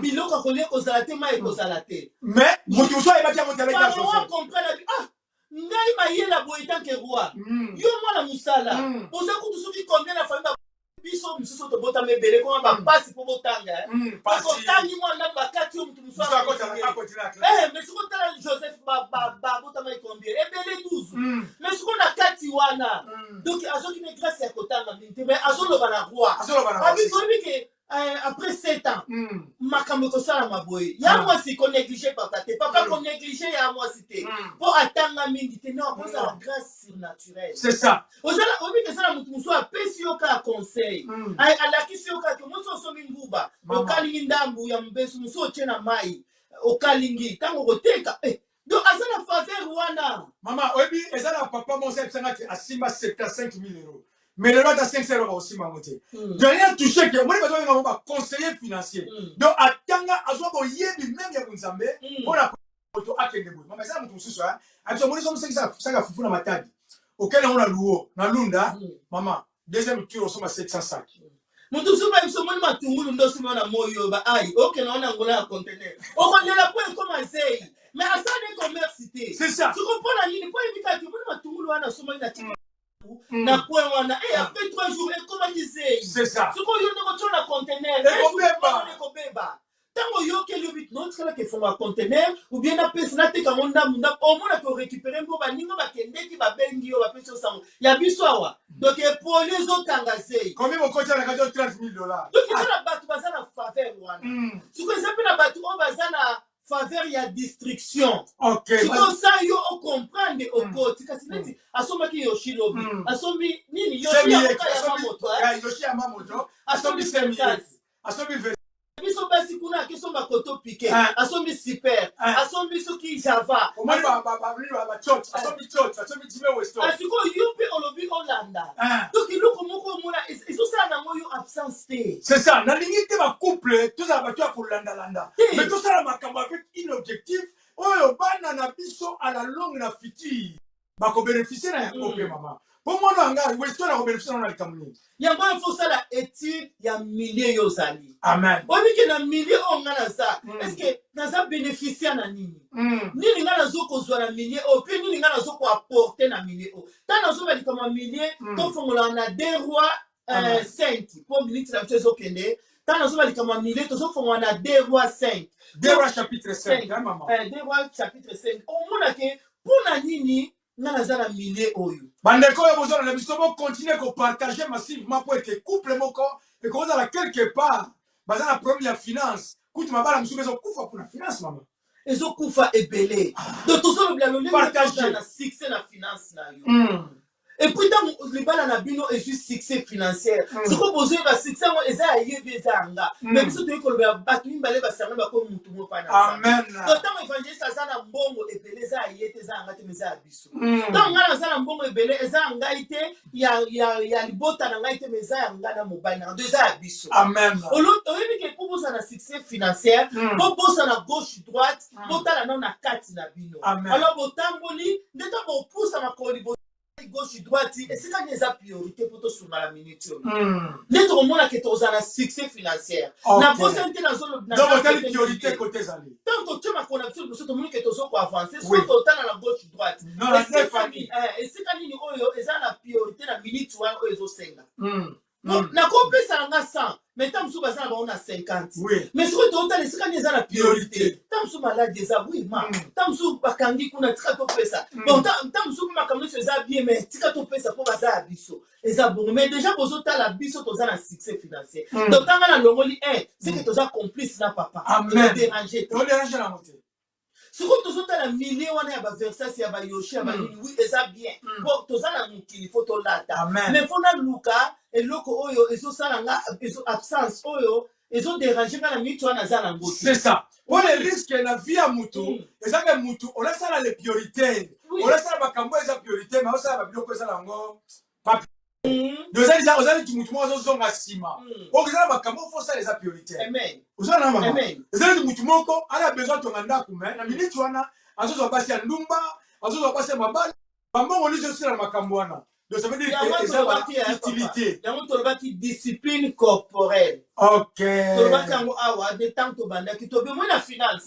biloko ya kolia ekozala te, mai ekozala te. Mais moto mosusu ayebaki yango te aleki ya Pharaon Joseph. acomprendre, abi: ah, ngai mayela boye tant que roi, yo mwana mosala, oza kutu soki combien na famille? Biso mosusu tobotama ebele, koma bapasi mpo botanga, eh. Pasi. Otangi mwa ndambo, bakati yo, motu mosusu Mosusu akontinue. akotela na classe. Mais sikoyo tala Joseph, babotamaki combien? Ebele, 12. Mais sikoyo na kati wana, donc azoki ne grâce ya kotanga mingi te, mais azoloba na roi. Azoloba na abi roi. toyebi ke après 7 ans, makambo ekosalama boye. Ya mwasi, konéglige papa te, papa, konéglige ya mwasi te mpo atanga mingi te. Non, kozala grâce surnaturelle. C'est ça. Ozala, oyebi ke eza na motu mosusu apesi yo kaka conseil, alakisi yo kaka ke mosi osombi nguba, Mama. okalingi ndambu ya mobesu, mosusu otie na mai, okalingi, ntango okoteka, donc aza na faveur wana. Mama, oyebi, eza na papa moko ayebisanga ke asimba 75 000 euros, mais lelo ata 500 euros bakosimba yango te. Donc ye touche ke omoni bato babenga bango baconseiller financier. Donc atanga, azwa boyebi même ya bonzambe mpona moto akende boye. Mama, eza na moto mosusu abiso omoni so mosengisa fufu na Matadi, okende yango na Luo, na Lunda. Mama, deuxième tour osomba 700 sac. Moto mosusu bayebi, omoni matungulu nde osombi wana, moi oyo ba ai okende wana yango na conteneur, okolela po ekoma zei, mais asala ne commerce te. C'est ça. Siko mpo na nini? Mpo yebi kaka omoni matungulu wana asomaki na tika na coin wana, e après 3 jours ekomaki zei. C'est ça. Sikoyo yo ndeko tio na conteneur, Ekobeba. Ekobeba. Ntango oyokeli yo bitu notikalaka efongo ya conteneur ou bien napesa, nateka yango ndambu ndambu, omonaki orécupérer mpo baninga bakendeki, babengi yo, bapesi yo sango ya biso awa, donc epoli ezotanga zei. Combien bokoti na kati yo? 30 000 dollars. Donc eza na bato baza na faveur wana. Sikoyo eza mpe na bato oyo baza na faveur ya distriction. Ok. Sikoyo sa yo ocomprendre, okoti kasi neti asombaki Yoshi lobi, asombi nini, Yoshi Semi yango kaka ya mamoto, eh? Ya Yoshi ya mamoto. Asombi Asombi semi. Versace. Asombi Biso basi kuna, akesomba koto pike, Ah. asombi super, Ah. asombi soki java. Omoni ba ba ba ba ba church, asombi church, asombi Jimmy Weston. Sikoyo yo mpe olobi olanda. Ah. Donc eloko moko omona ezosala nango yo absence te. C'est ça, nalingi te bacouple tozala bato ya kolandalanda, Te. mais tosala makambo avec une objectif oyo bana na biso à la longue na futur bakobénéficie na yango. Mpe mama, mpo mwana ya ngai Weston akobénéficie nango na likambo nini? Yango wana fo osala étude ya milieu yo ozali. Amen. Oyebi ke na milieu oyo nga naza, est-ce naza bénéficiaire na nini? Nini nga nazokozwa na milieu oyo, mpe nini nga nazokoapporter na milieu oyo? Ntango nazoba likambo ya milieu, tofongolaka na 2 Rois Amen. 5, mpo minute na biso ezokende. Ntango nazoba likambo ya milieu, tozofongola na 2 Rois 5. 2 Rois chapitre 5. 5. Hein, mama? 2 Rois chapitre 5. Omona ke mpo na nini nga naza na milieu oyo. Bandeko oyo bozala na biso, bocontinue kopartage massivement mpo ete couple moko ekozala quelque part baza na problème ya finance. Kutu mabala mosusu ezokufa mpona finance, mama. Ezokufa ebele. Donc tozolobela lolenge Partage. ozala na succès na finance na yo. Et puis ntango libala na bino ezwi succès financière, sikoyo bozoyeba succès yango eza ya yebi, eza ya nga. Mais biso toyei kolobela bato mibale basangani, bakomi mutu moko na Nzambe. Amen. Donc ntango évangéliste aza na mbongo ebele, eza ya ye te, eza ya nga te, mais eza ya biso. Ntango ngai naza na mbongo ebele, eza ya ngai te, ya libota na ngai te, mais eza ya ngai na mobali na ngai. Donc eza ya biso. Amen. Oyebi ke mpo bozala na succès financière, bobosana gauche droite, botala nano na kati na bino. Amen. Alors botamboli nde ntango bopusa makolo liboso, gauche droite, esika nini eza priorité mpo tosunga na minute oyo, nde tokomona ke tozala na succès financière. Na bosani te. Donc otali priorité côté ezali. Ntango totie makolo na biso liboso, tomoni ke tozokoavance. Soki totala na gauche droite, Non, na esika famille. esika nini oyo eza na priorité na minute wana oyo ezosenga? Nakopesa na nga 100, mais ntango mosusu baza na bango na 50. Mais soki totala esika nini eza na priorité, ntango mosusu maladi eza, oui ma, ntango mosusu bakangi kuna, tika topesa. Bon, ntango mosusu mpe makambo nyonso eza bien, mais tika topesa mpo baza ya biso. Eza bongo. Mais déjà bozotala biso toza na succès financier. Donc ntango nalongoli 1, c'est que toza complice na papa. Amen. Déranger te. Odérange nango te. Sikoyo tozotala milieu wana ya baVersace, ya baYoshi, ya banini, oui, eza bien po toza na mokili, fo tolata. Amen. Mais fo naluka eloko oyo ezosala nga absence oyo ezoderange nga na minute wana aza nango te. C'est ça, mpo le risque na vie ya mutu eza ke mutu olasala le priorité, olasala makambo oyo eza priorité, mais osala babiloko eza nango. Oza déjà, oza neti mutu moko azozonga nsima. Oyo eza na makambo oyo fosala eza priorité. Amen. Oza na mama? Amen. Eza neti mutu moko ala besoin atonga ndako, mais na minute wana azozwa basi ya ndumba, azozwa basi ya mabala, bambongo nyonso ezosala na makambo wana. Donc ça veut dire Yango que eza tolobaki ya papa. utilité. Yango tolobaki discipline corporelle. Tolobaki yango awa de ntango tobandaki tobi omoi na finance.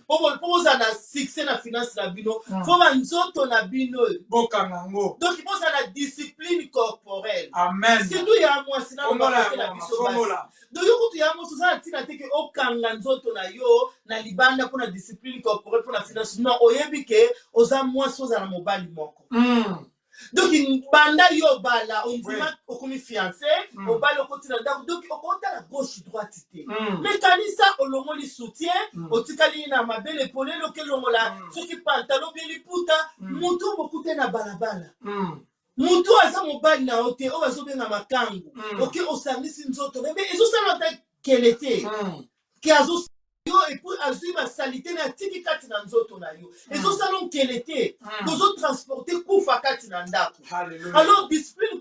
Po bozala na succès na finance na bino, fo banzoto na bino bokanga yango. Donc bozala na discipline corporelle. Amen. Surtout ya mwasi na Fongola lobaka te na yango, biso basi. fongola. Donc yo kutu ya mwasi, oza na ntina te ke okanga nzoto na yo na libanda mpona discipline corporelle, mpona finance. Non, oyebi ke oza mwasi, ozala na mobali moko. Donc banda yo obala, ondima, okomi fiancé, obali, okoti na ndako, donc okotala gauche droite te. Mais kanisa olongoli soutien, otikali na mabele polele, okelongola soki pantalon bie liputa, motu bokute na balabala, motu aza mobali na yo te, oyo bazobenga makangu, oke osangisi nzoto, mais ezosala ata kele te ke azo yo, et puis azwi basalite na atiki kati na nzoto na yo, ezosala nkele te. Tozotransporte kufa kati na ndako. Hallelujah. Alors discipline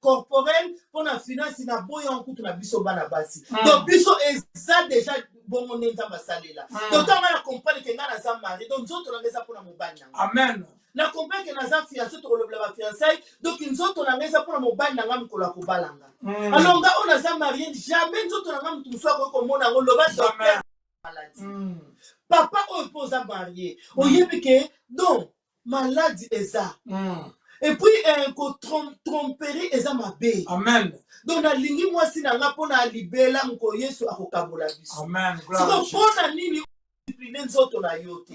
corporelle mpona finance na boya nkutu na biso bana basi. Donc biso eza déjà bongo nde Nzambe asalela. Donc ntango ngai na comprendre ke ngai naza marié, donc nzoto na ngai eza mpona mobali na ngai. Amen. Na comprendre ke naza fiancé, tokolobela bafiançailles, donc nzoto na ngai eza mpona mobali na ngai mokolo ya kobala nga. Alors nga oyo naza marié, jamais nzoto na ngai motu mosusu akoki komona yango. Loba docteur maladi. Papa oyo mpo oza marié, oyebi ke donc maladi eza, et puis kotromperie eza mabe. Amen. Donc nalingi mwasi na nga mpo na libela, moko Yesu akokabola biso. Amen. Gloire à Siko Jésus. mpo na nini discipline nzoto na yo te?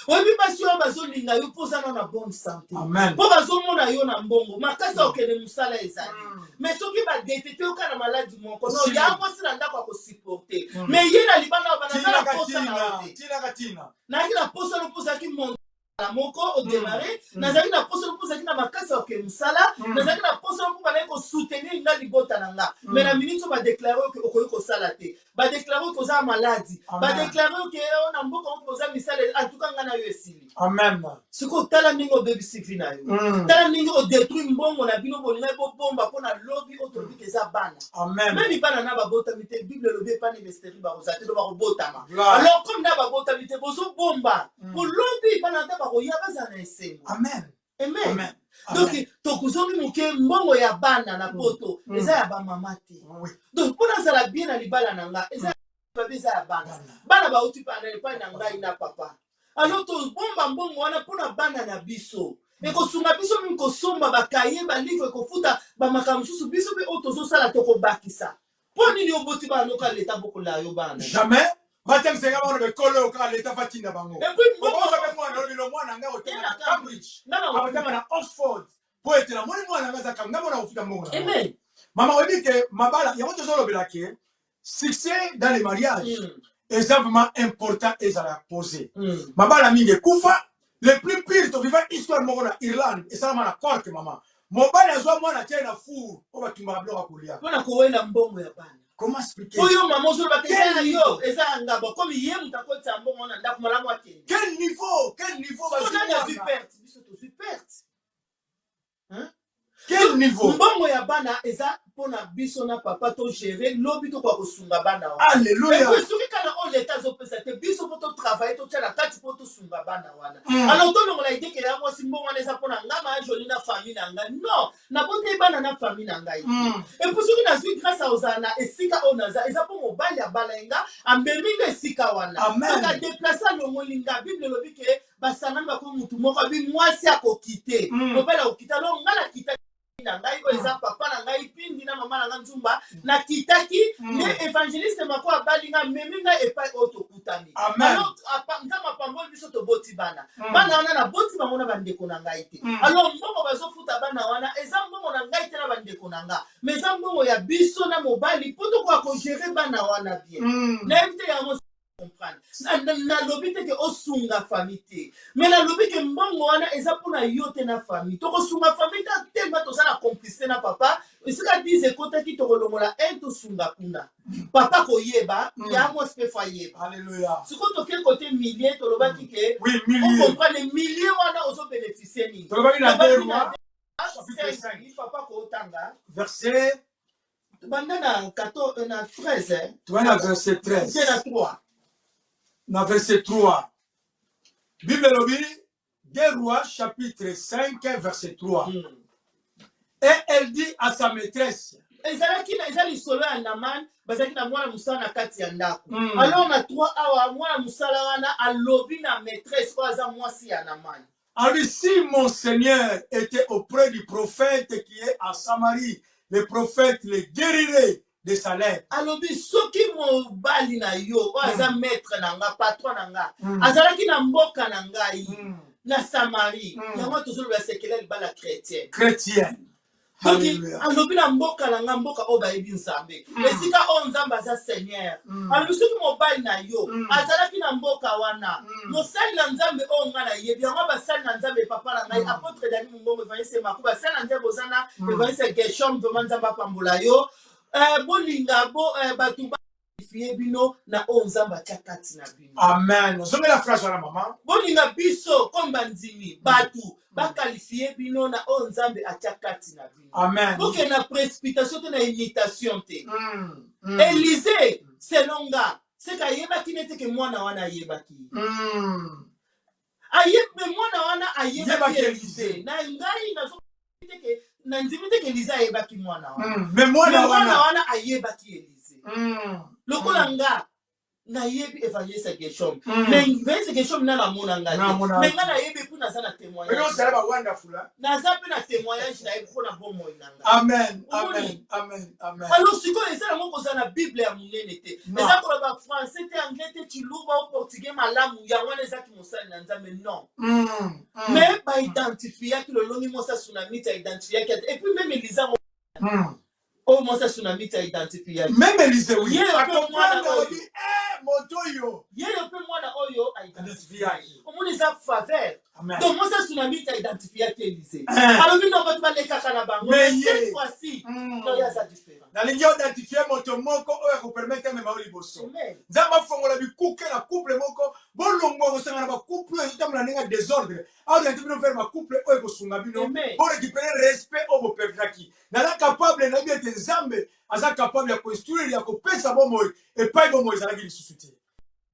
Oyebi basi oyo bazolinga yo mpo oza na bonne santé. Amen. Mpo bazomona yo na mbongo makasi, okende mosala ezali. Mais soki badetete yo kaka na maladi moko, no ya mwasi na ndako akosupporte, mais ye na libanda oyo banaza na Tina posa. posa na yo te. Tina tina. Nazalaki na posa no mpo ozalaki montala moko odemare. Nazalaki na posa no mpo ozalaki na makasi ya kokende mosala. Nazalaki na posa no mpo bandaki kosoutenir nga, libota na nga. Mais na minute oyo badeklare oke okoki kosala te, badeklare oke oza maladi, badeklare oke oyo na mboka oyo oza misala, en tout cas nga na yo esili. Amen. Sikoyo tala ndenge obebisi vie na yo. Tala ndenge odétruire mbongo na bino bolingaki bobomba mpo na lobi oyo tolobi ke eza bana. Amen. Même bana na babotami te, Bible elobi epani mysteri bakozala te, do bakobotama. Gloire. Alors comme na babotami te, bozobomba po lobi bana ata bakoya bazala na esengo. Amen. Amen. Amen. Donc tokozongi moke, mbongo ya bana na poto eza ya bamama te. Donc mpo nazala bien na libala na nga, eza babe, eza ya bana. Bana. Bana bauti epai na ngai na papa. Alors tobomba mbongo wana mpona bana na biso, ekosunga biso mingi kosomba bakaye, balivre, kofuta bamakambo mosusu. Biso mpe oyo tozosala, tokobakisa. Mpo nini oboti bana noka leta bokola yo bana? Jamais batangisaka bango na bekolo oyo kaka leta fatinda bango. Et puis mbongo okoza mpe mwana oyo lelo, mwana ngai otanga na Cambridge, nga na akotanga na Oxford, po ete namoni mwana ngai azaka ngai mona kofuta mbongo na bango. Amen. Mama, oyebi ke mabala yango tozolobela ke succès dans les mariages eza vraiment important, ezala posé. Mabala mingi ekufa. Le plus pire, toviva histoire moko na Irlande, esalama na Cork. Mama, mobali azwa mwana, atie na four oyo batumbaka biloko ya kolia. Mpona kowela mbongo ya bana. Comment expliquer? Oyo mama ozolobaka eza ya Quel yo, niveau? eza ya ngabo. Komi ye moto akotisa mbongo na ndako, malamu akende. Quel niveau, quel niveau? Sikoyo nani azwi Bazwi perte? Biso tozwi perte. Hein? Quel niveau? Mbongo ya bana eza mpona biso na papa togere, lobi tokoka kosunga bana wana. Alléluia. Et puis soki kaka oyo leta azopesa te, biso mpo totravaille, totia na kati mpo tosunga bana wana. Alors tolongola idée ke ya mwasi, mbongo wana eza mpona nga ma Joli na famille na ngai. Non, naboteli bana na famille na ngai. Et puis soki nazwi grâce ya kozala na esika oyo naza, eza mpo mobali abala ye nga, amemi nga esika wana. Amen. Donc adeplace, alongoli nga. Bible elobi ke basangani bakomi mutu moko, abi mwasi akoki te, mobali akokita. Alors nga nakita na ngai oyo eza papa na ngai Pindi na mama na ngai Nzumba, nakitaki nde évangéliste Mako abali nga, amemi ngai epai oyo tokutani. Amen. Alors Nzambe apamboli biso, toboti bana. Bana wana naboti bango na bandeko na ngai te. Alors mbongo bazofuta bana wana eza mbongo na ngai te na bandeko na nga, mais eza mbongo ya biso na mobali mpo tokoka kogere bana wana bien. Nayebi te yango comprendre. Nalobi te ke osunga famille te, mais nalobi ke mbongo wana eza mpona yo te na famille. Tokosunga famille te tellement toza na complicité na papa. Esika 10 ekotaki, tokolongola 1, tosunga kuna. Papa koyeba, ya mwasi mpe fo ayeba. Alléluia. Sikoyo toke côté milieu, tolobaki ke Oui, milieu. ocomprendre milieu wana ozobénéficie nini. Tolobaki na Tolobaki 2 na Rois chapitre 5, papa kootanga. Verset Banda na 14, na 13, eh? Toza na verset Te, na 13. 3. Na verset 3, Bible elobi, 2 Rois chapitre 5 verset 3: Et elle dit à sa maîtresse. Ezalaki na eza lisolo ya Naman, bazalaki na mwana mosala na kati ya ndako. Alors na 3 awa, mwana mosala wana alobi na maîtresse oyo aza mwasi ya Naman. Alors, si mon Seigneur était auprès du prophète qui est à Samarie, le prophète le guérirait de sa lèpre. Alobi soki mobali na yo oyo aza maître na nga, patron na nga, azalaki na mboka na ngai na Samarie. Yango tozoloba sekele libala chrétien. Chrétienne. Donc Alléluia. alobi na mboka na nga, mboka oyo bayebi Nzambe, esika oyo Nzambe aza Seigneur. Alobi soki mobali na yo azalaki na mboka wana, mosali na Nzambe oyo nga nayebi yango, basali na Nzambe, papa na ngai apôtre Dani Mongongo, évangéliste Mako, basali na Nzambe, oza na évangéliste Geshom, vraiment Nzambe apambola yo. Bolinga bo bato bafie bino na oyo Nzambe atia kati na bino. Amen. Zongela phrase wana, mama. Bolinga biso comme bandimi, bato bakalifie bino na oyo Nzambe atia kati na bino. Amen. Bokende na précipitation te, na imitation te. Élise, selon nga, seke ayebaki nete ke mwana wana ayebaki. Aye, mwana wana ayebaki Yebaki. Élise. Na ngai nazo te ke nandimi te ke Élise ayebaki mwana wana. Mais mwana Mais mwana wana. wana ayebaki Élise. Lokola nga nayebi évangéliste Geshom, mais évangéliste Geshom na namona nga te. Namona Mais te. nga nayebi mpo naza na Oyo témoignage. ozala ba wonderful, hein? Naza mpe na témoignage, nayebi mpo na bomoi na nga. Amen. Omoni? Amen. Amen. Amen. Alors sikoyo eza yango kozala na Bible ya monene te, Non. eza koloba français te, anglais te, chiluba o portugais malamu, yango wana ezaki mosali na Nzambe, non. Mais baidentifiaki lolongi mwasi asunamiti aidentifiaki ate. Et puis même Eliza ngo oyo mwasi asunamiti aidentifiaki Même Élisée, oui. Ye, A mpe mwana comprendre, oyo. alobi, eh, moto oyo Yeyo mpe mwana oyo Identifiaki. Omoni eza faveur. Amen. Donc mwasi ya Sunamite aidentifiaki Élisée. Eh. Alobi non, bato balekaka na bango. Mais Mais ye- cette fois-ci, non, ye aza différent. Nalingi identifie moto moko oyo akopermettre amema yo liboso. Amen. Nzambe afongola bikuke na couple moko, bolongwa kosangana ba couple oyo ezotambola ndenge ya désordre, aoriente bino vers ba couple oyo ekosunga bino Amen. bo récupérer respect oyo boperdaki. Naza capable, nayebi ete Nzambe aza capable ya koinstruire, ya kopesa bomoi epai bomoi ezalaki lisusu te.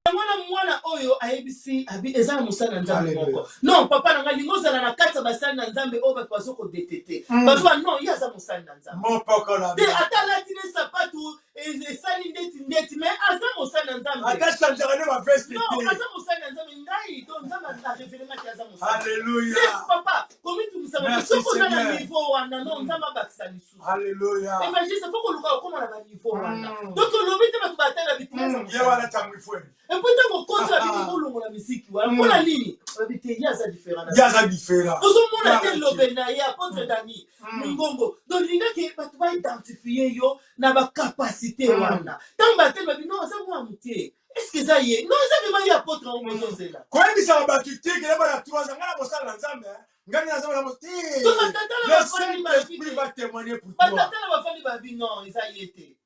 Yango wana mwana oyo ayebisi abi eza na mosali na Nzambe Alléluia. moko. Non, papa na ngai, lingi ozala na kati ya basali na Nzambe oyo bato bazo kodetete. Bazoba non, ye aza mosali na Nzambe. Mopokola. Te ata alati ne sapatu esali ndeti ndeti, mais aza mosali na Nzambe. Ata changeaka nde baveste Non, te. aza mosali na Nzambe ngai, donc Nzambe arevele ngai te aza mosali. Alléluia. Te papa, komitungisa Merci, soki oza na Seigneur. niveau wana, non, Nzambe abakisa lisusu. Alléluia. Évangéliste, faut koluka okóma na baniveau wana. Donc olobi te bato batala bitinga aza Ye mosali. wana ntango ifweni. Et puis ntango okoti babini bolongola misiki wana mpona nini? Babi te ye aza différent na Ye aza différent. ozomona te Garantie. lobe na ye apôtre Dani mingongo. Donc lingaki bato baidentifie yo na bacapacité wana. Ntango bateli babi non, aza mwa moke, est ce que eza ye? Non, eza vraiment ye apôtre yango bozozela. Koyebisaka bato te kele bana 3 ans, ngai na mosala na Nzambe, eh. Ngai naza na te. Donc batata na Le bafandi babi Saint-Esprit te. va témoigner pour toi. Batata na bafandi babi non, eza ye te.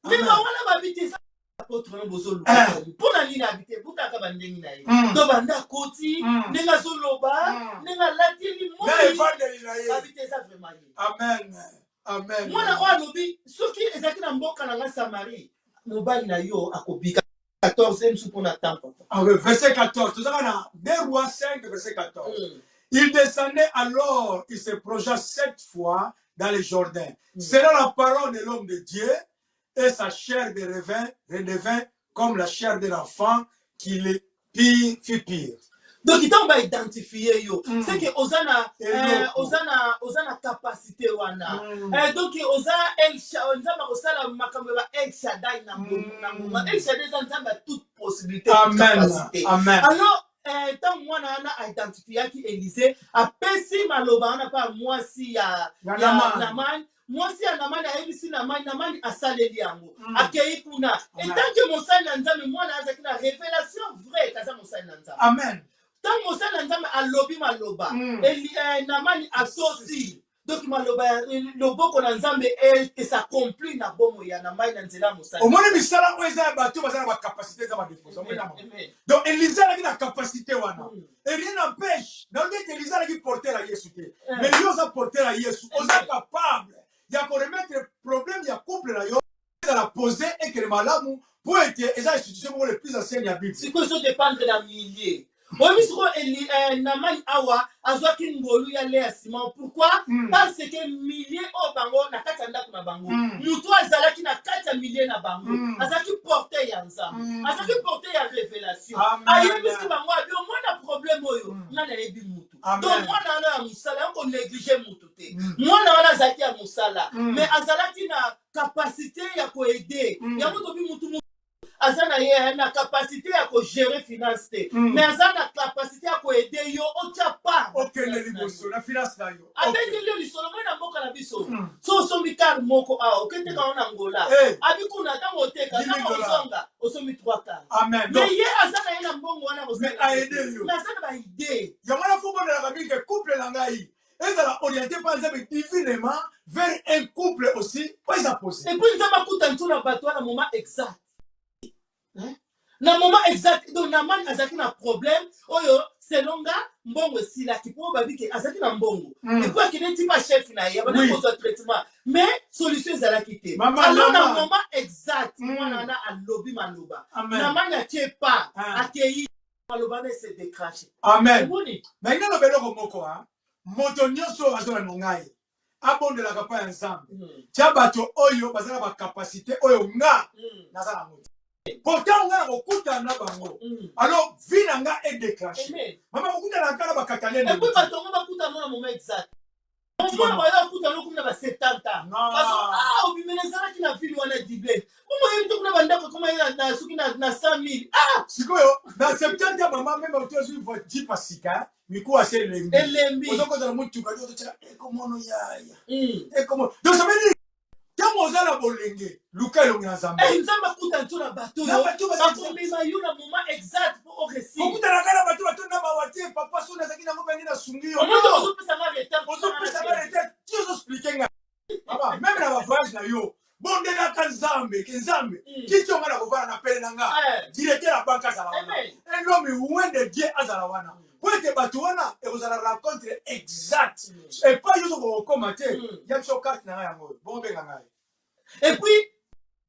Nde Amen. bawana babi te eza apôtre wana bozoluka. Mpona nini abi te butaka bandenge na ye? Donc banda akoti, ndenge azoloba, ndenge alateli Na moi evandeli na ye. babi te eza vraiment ye. Amen. Amen. Mwana oyo alobi soki ezalaki na mboka na nga Samarie, mobali na yo akobika. 14 mosusu mpona temps, papa. Ah oui, verset 14. Tozaka na 2 Rois 5, verset 14. Il descendait alors, il se plongea sept fois dans le Jourdain, selon la parole de l'homme de Dieu, et sa chair de revint, redevint comme la chair de l'enfant qui le pire fit pire. Donc ntango baidentifie yo, c'est que oza na Eloko. oza na capacité wana. Donc oza Nzambe akosala makambo ya ba El Shaddai na na ngonga. El Shaddai eza Nzambe ya toute possibilité, toute Amen. capacité. Amen. Alors ntango mwana wana aidentifiaki Élysée, apesi maloba wana mpa mwasi ya Ya ya Naman. Naman. Mwasi ya Namani ayebisi Namani, Namani asaleli yango, akei kuna. Amen. Etanke mosali na Nzambe, mwana azalaki na révélation vrai kaza mosali na Nzambe. Amen. Ntango mosali na Nzambe alobi maloba, Namani atosi. Donc maloba ya loboko na Nzambe esaccompli na bomoi ya Namani na nzela ya mosali. Omoni misala oyo eza ya bato baza na bacapacité, eza badepose. Amen. Amen. Donc Élisée alaki na capacité wana. Et rien n'empêche, nalobi ete Élisée alaki porteur ya Yesu te. Mais yo oza porteur ya Yesu, oza Amen. capable ya koremettre problème ya couple na yo ezala posé, ekele malamu, mpo ete eza institution moko le plus ancienne ya Bible. Sikoyo ezodépendre na milieu oyebi. Sikoyo Namani awa azwaki ngolu ya le ya Simon. Pourquoi? Parce que milieu oyo bango na kati ya ndako na bango, motu azalaki na kati ya milieu na bango, azalaki porteur ya Nzambe, azalaki porteur ya révélation. Amen. Ayebisi bango abi omwana problème oyo, nga nayebi mutu. Amen. Donc mwana wana ya mosala yango konéglige mutu te. Mwana wana azalaki ya mosala, mais azalaki na capacité ya koaider. Yango tobi mutu aza na ye na capacité ya kogérer finance te, mais aza na capacité ya koaider yo otya part na Okende finance na liboso yo. Na finance na yo. Abeteli yo lisolo moi na mboka na biso, so osombi car moko awa, okendeka ngo na Ngola, abi kuna ntango oteka, 10 000 ntango dollars. ozonga osombi 3 car. Amen. Donc, Mais ye aza na ye na mbongo wana kosala Mais aide yo. mais aza na baidée. Yango wana fo bondelaka mingi ke couple na ngai ezala orienté par Nzambe divinement vers un couple aussi oyo eza posé. Et puis Nzambe akuta ntu na bato wana moment exact. Hein? Na moment exact. Donc Naman azalaki na problème oyo, selon nga mbongo esilaki, mpo babi ke azalaki na mbongo, et puis akende ti pa chef na ye abandi kozwa traitement, mais solution ezalaki te. Mama, Alors na Naman. moment exact, mwana wana alobi maloba, Naman atie pa, akei, maloba wana ese déclenché. Amen. Omoni. Mais ngai loba eloko moko, a moto nyonso oyo azolanda ngai abondelaka mpa ya Nzambe, tia bato oyo baza na bacapacité oyo nga naza nango te, pourtant nga na kokutana na bango, alors vie na nga edéclenché. Amen. Mama, kokutana kaka na bakatalene. Et puis bato yango bakutana na moment exact. Omona bayo akutana okumi na ba 70 ans. Bazo ah, obimela ezalaki na ville wana Dublin, bongo oyebi te kuna bandako ekoma ye na soki na 100 000. Ah. Sikoyo na 70 ya mama, meme oto ozwi jeep ya sika, mikuwa se elembi. Elembi. Ozokozala motuka, ozotyaka ekomono yaya, ekomono. Donc ça veut dire Ntango oza na bolenge, luka elongi na Nzambe. Eh, Nzambe akuta nso na bato Na oyo bato baza- bakomema yo na moment exact mpo oresir. Kokutanaka na bato batonda mawa te, papa soki nazalaki nango mpe nde nasungi yo. Omoni Non. ozopesa nga retard. Ozopesa nga retard, ti ozoexplike nga. Papa, meme na bavoyage na yo, bondelaka Nzambe, ke Nzambe, kiti oyo nga nakovanda na pene na nga, directeur ya banque azala wana. Amen. Un homme loin de Dieu azala wana. Po ete bato wana ekozala rencontre exacte. Epai yo ozokoka kokoma te, ya biso carte na ngai yango oyo. Bongo benga ngai. Et puis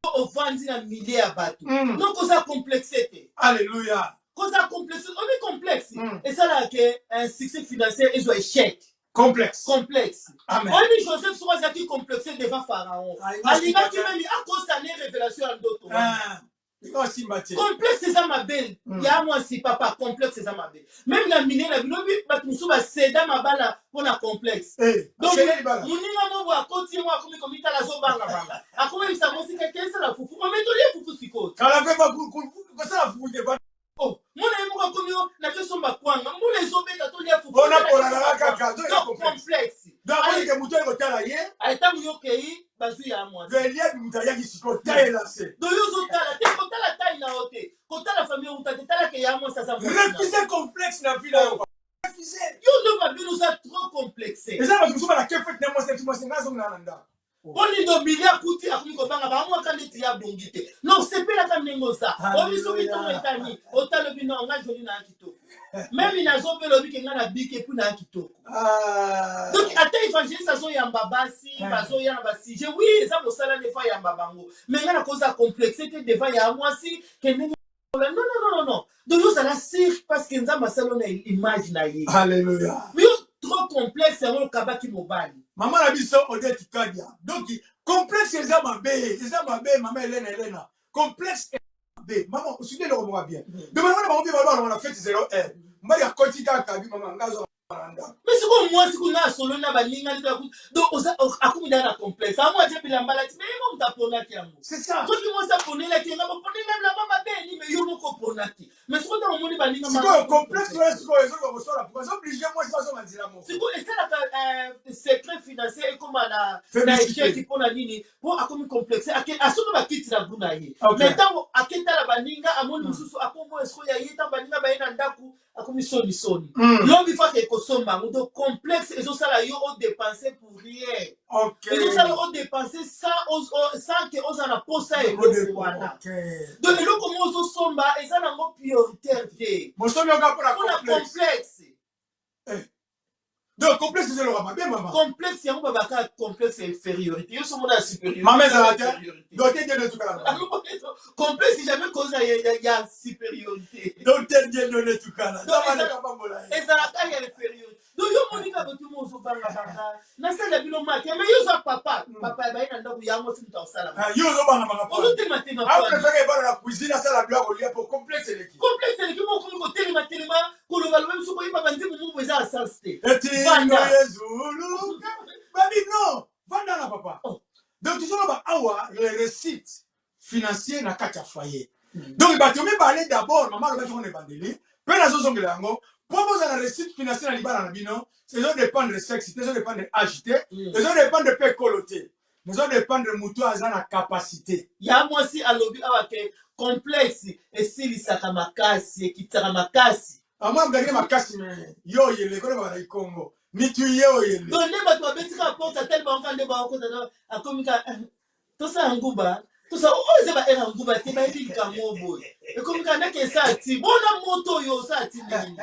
ovandi na milieu ya bato. Donc oza complexe te. Alléluia. Koza complexe, omi complexe. Esalaka ke un succès financier ezwa échec. Complexe. Complexe. Amen. Oyebi Joseph soki azalaki complexe devant Pharaon. Alingaki Alingaki meme akosa ne révélation ya ndoto wana. Ah, linga osimba te. Complexe eza mabe. Ya mwasi papa, complexe eza mabe. Même na milieu na bino bato mosusu baseda mabala mpona complexe. Eh, Donc, asele libala. moninga moko akoti ye moko akomi komitala azobangabanga. Akomi mwasi keke esala fufu. Ometolie fufu sikoyo. Kala mpe kosala fufu te. Oh, mona ye moko akomi yo nakesomba kwanga mbula ezobeta tolia fufu. Ona kolalaka kaka, zo eza Donc, complexe. complexe. Donc amoni ke moto ekotala ye, Ntango yo okei bazwi ya mwasi. donc eliabi moto ayaki sikoyo tayela se. Donc yo ozotala te, kotala tai na yo te, kotala famille outa te, tala ke ya mwasi aza mwasi na yo. Refuse complexe na vie na yo. Refuse. Yo nde babino oza trop complexe. Eza bato mosusu bana ke fete na mwasi na biso mwasi nga azongi na ndako. Mpo nini obili akuti akomi kobanga bamwaka ndeti ya bongi te. Non, sepelaka ndenge oza. Obi soki ntongo etani, otalobi non, nga joli na ya kitoko. Meme nazobela obi ke nga na bike epuis na ya kitoko. Donc ata évangéliste azoyamba basi, bazoya na basujet, oui eza mosala nde fa yamba bango. Mais nga nakoza complexe te devant ya mwasi ke ndenge non non non non non. Donc yo ozala sûr parce que Nzambe asali yo na image na ye. Alléluia. Mais yo trop complexe yango okabaki mobali. Mama na biso Odette Kadia. Donc complexe eza mabe, eza mabe mama Helena Helena. Complexe eza mabe. Mama osuki eloko moko ya bien. Donc bana bango bien baloba na fête 0 heure. Mobali akoti kaka bi mama nga azo na ndako. Mais sikoyo mwasi kuna asololi na baninga nde donc oza akomi da na complexe. Amo atie bilamba alati mais ye moko moto aponaki yango. C'est ça. Soki mwasi aponelaki ye nga boponeli bilamba mabe ni mais yo moko oponaki. Mais sikoyo ntango omoni baninga Sikoyo complexe wana sikoyo ezokoka kosala pourquoi azo oblige mwasi azonga nzela moko. Sikoyo esalaka secret financier ekoma na Félicité. échec mpona nini? Po akomi complexe asombi bakiti na gu na ye. Ok. Mais ntango aketala baninga amoni mosusu akombo esiko ya ye ntango baninga baye na ndako akomi soni soni. Lobi fa ke kosomba yango. Donc complexe ezosala yo odepense pour rien. Ok. Ezosala odepense sans ke ozala na posa ya eloko wana. Ok. Donc eloko moko ozosomba eza nango prioritaire te. Mosomi oka mpona Mpona complexe. complexe. Donc complexe eza eloko ya mabe mama. Complexe yango babaka complexe ya infériorité. Yo somona ya supériorité. Mama ezala te. Infériorité. Docteur Dieu tukala. Complexe jamais cause ya supériorité. Docteur Dieu tukala. Donc, Nzambe aleka pambola ye. Ezalaka ya infériorité. Donc yo monika bato mo ozobangabanga nasala bino maki mais yo oza papa papa ya baye na ndako yango si moto akosala. Ah, yo ozobanga maka pona. Ozotematema. A préféré ebala na cuisine asala biloko kolia po complexe eleki. Complexe eleki moko okomi kotelema telema koloba loba biso koyeba banzembo moko eza ya sens te. Etindo Vanda. Yezulu. Babi non, vanda na papa. Oh. Donc tozoloba awa le réussite financier na kati ya foyer. Donc bato mibale d'abord mama alobaki ngo na ebandeli mpe nazozongela yango mpo bozala na réussite financière na libala na bino, ezodépendre sexe te, ezodépendre âge te, ezodépendre mpe ekolo te, ezodépendre moto aza na capacité. Ya mwasi alobi awa ke complexe esilisaka makasi, ekitisaka makasi. Amwa mdakile makasi me yo oyele ekolo babala Kongo mitu ye oyele. Donc nde bato babetika porte atali bango kaka nde bakota akomi ka tosala nguba tosala oyo eza baere ya nguba te bayebi likambo boye ekomi kaka ndeke esala ti bona moto oyo osala ti ndenge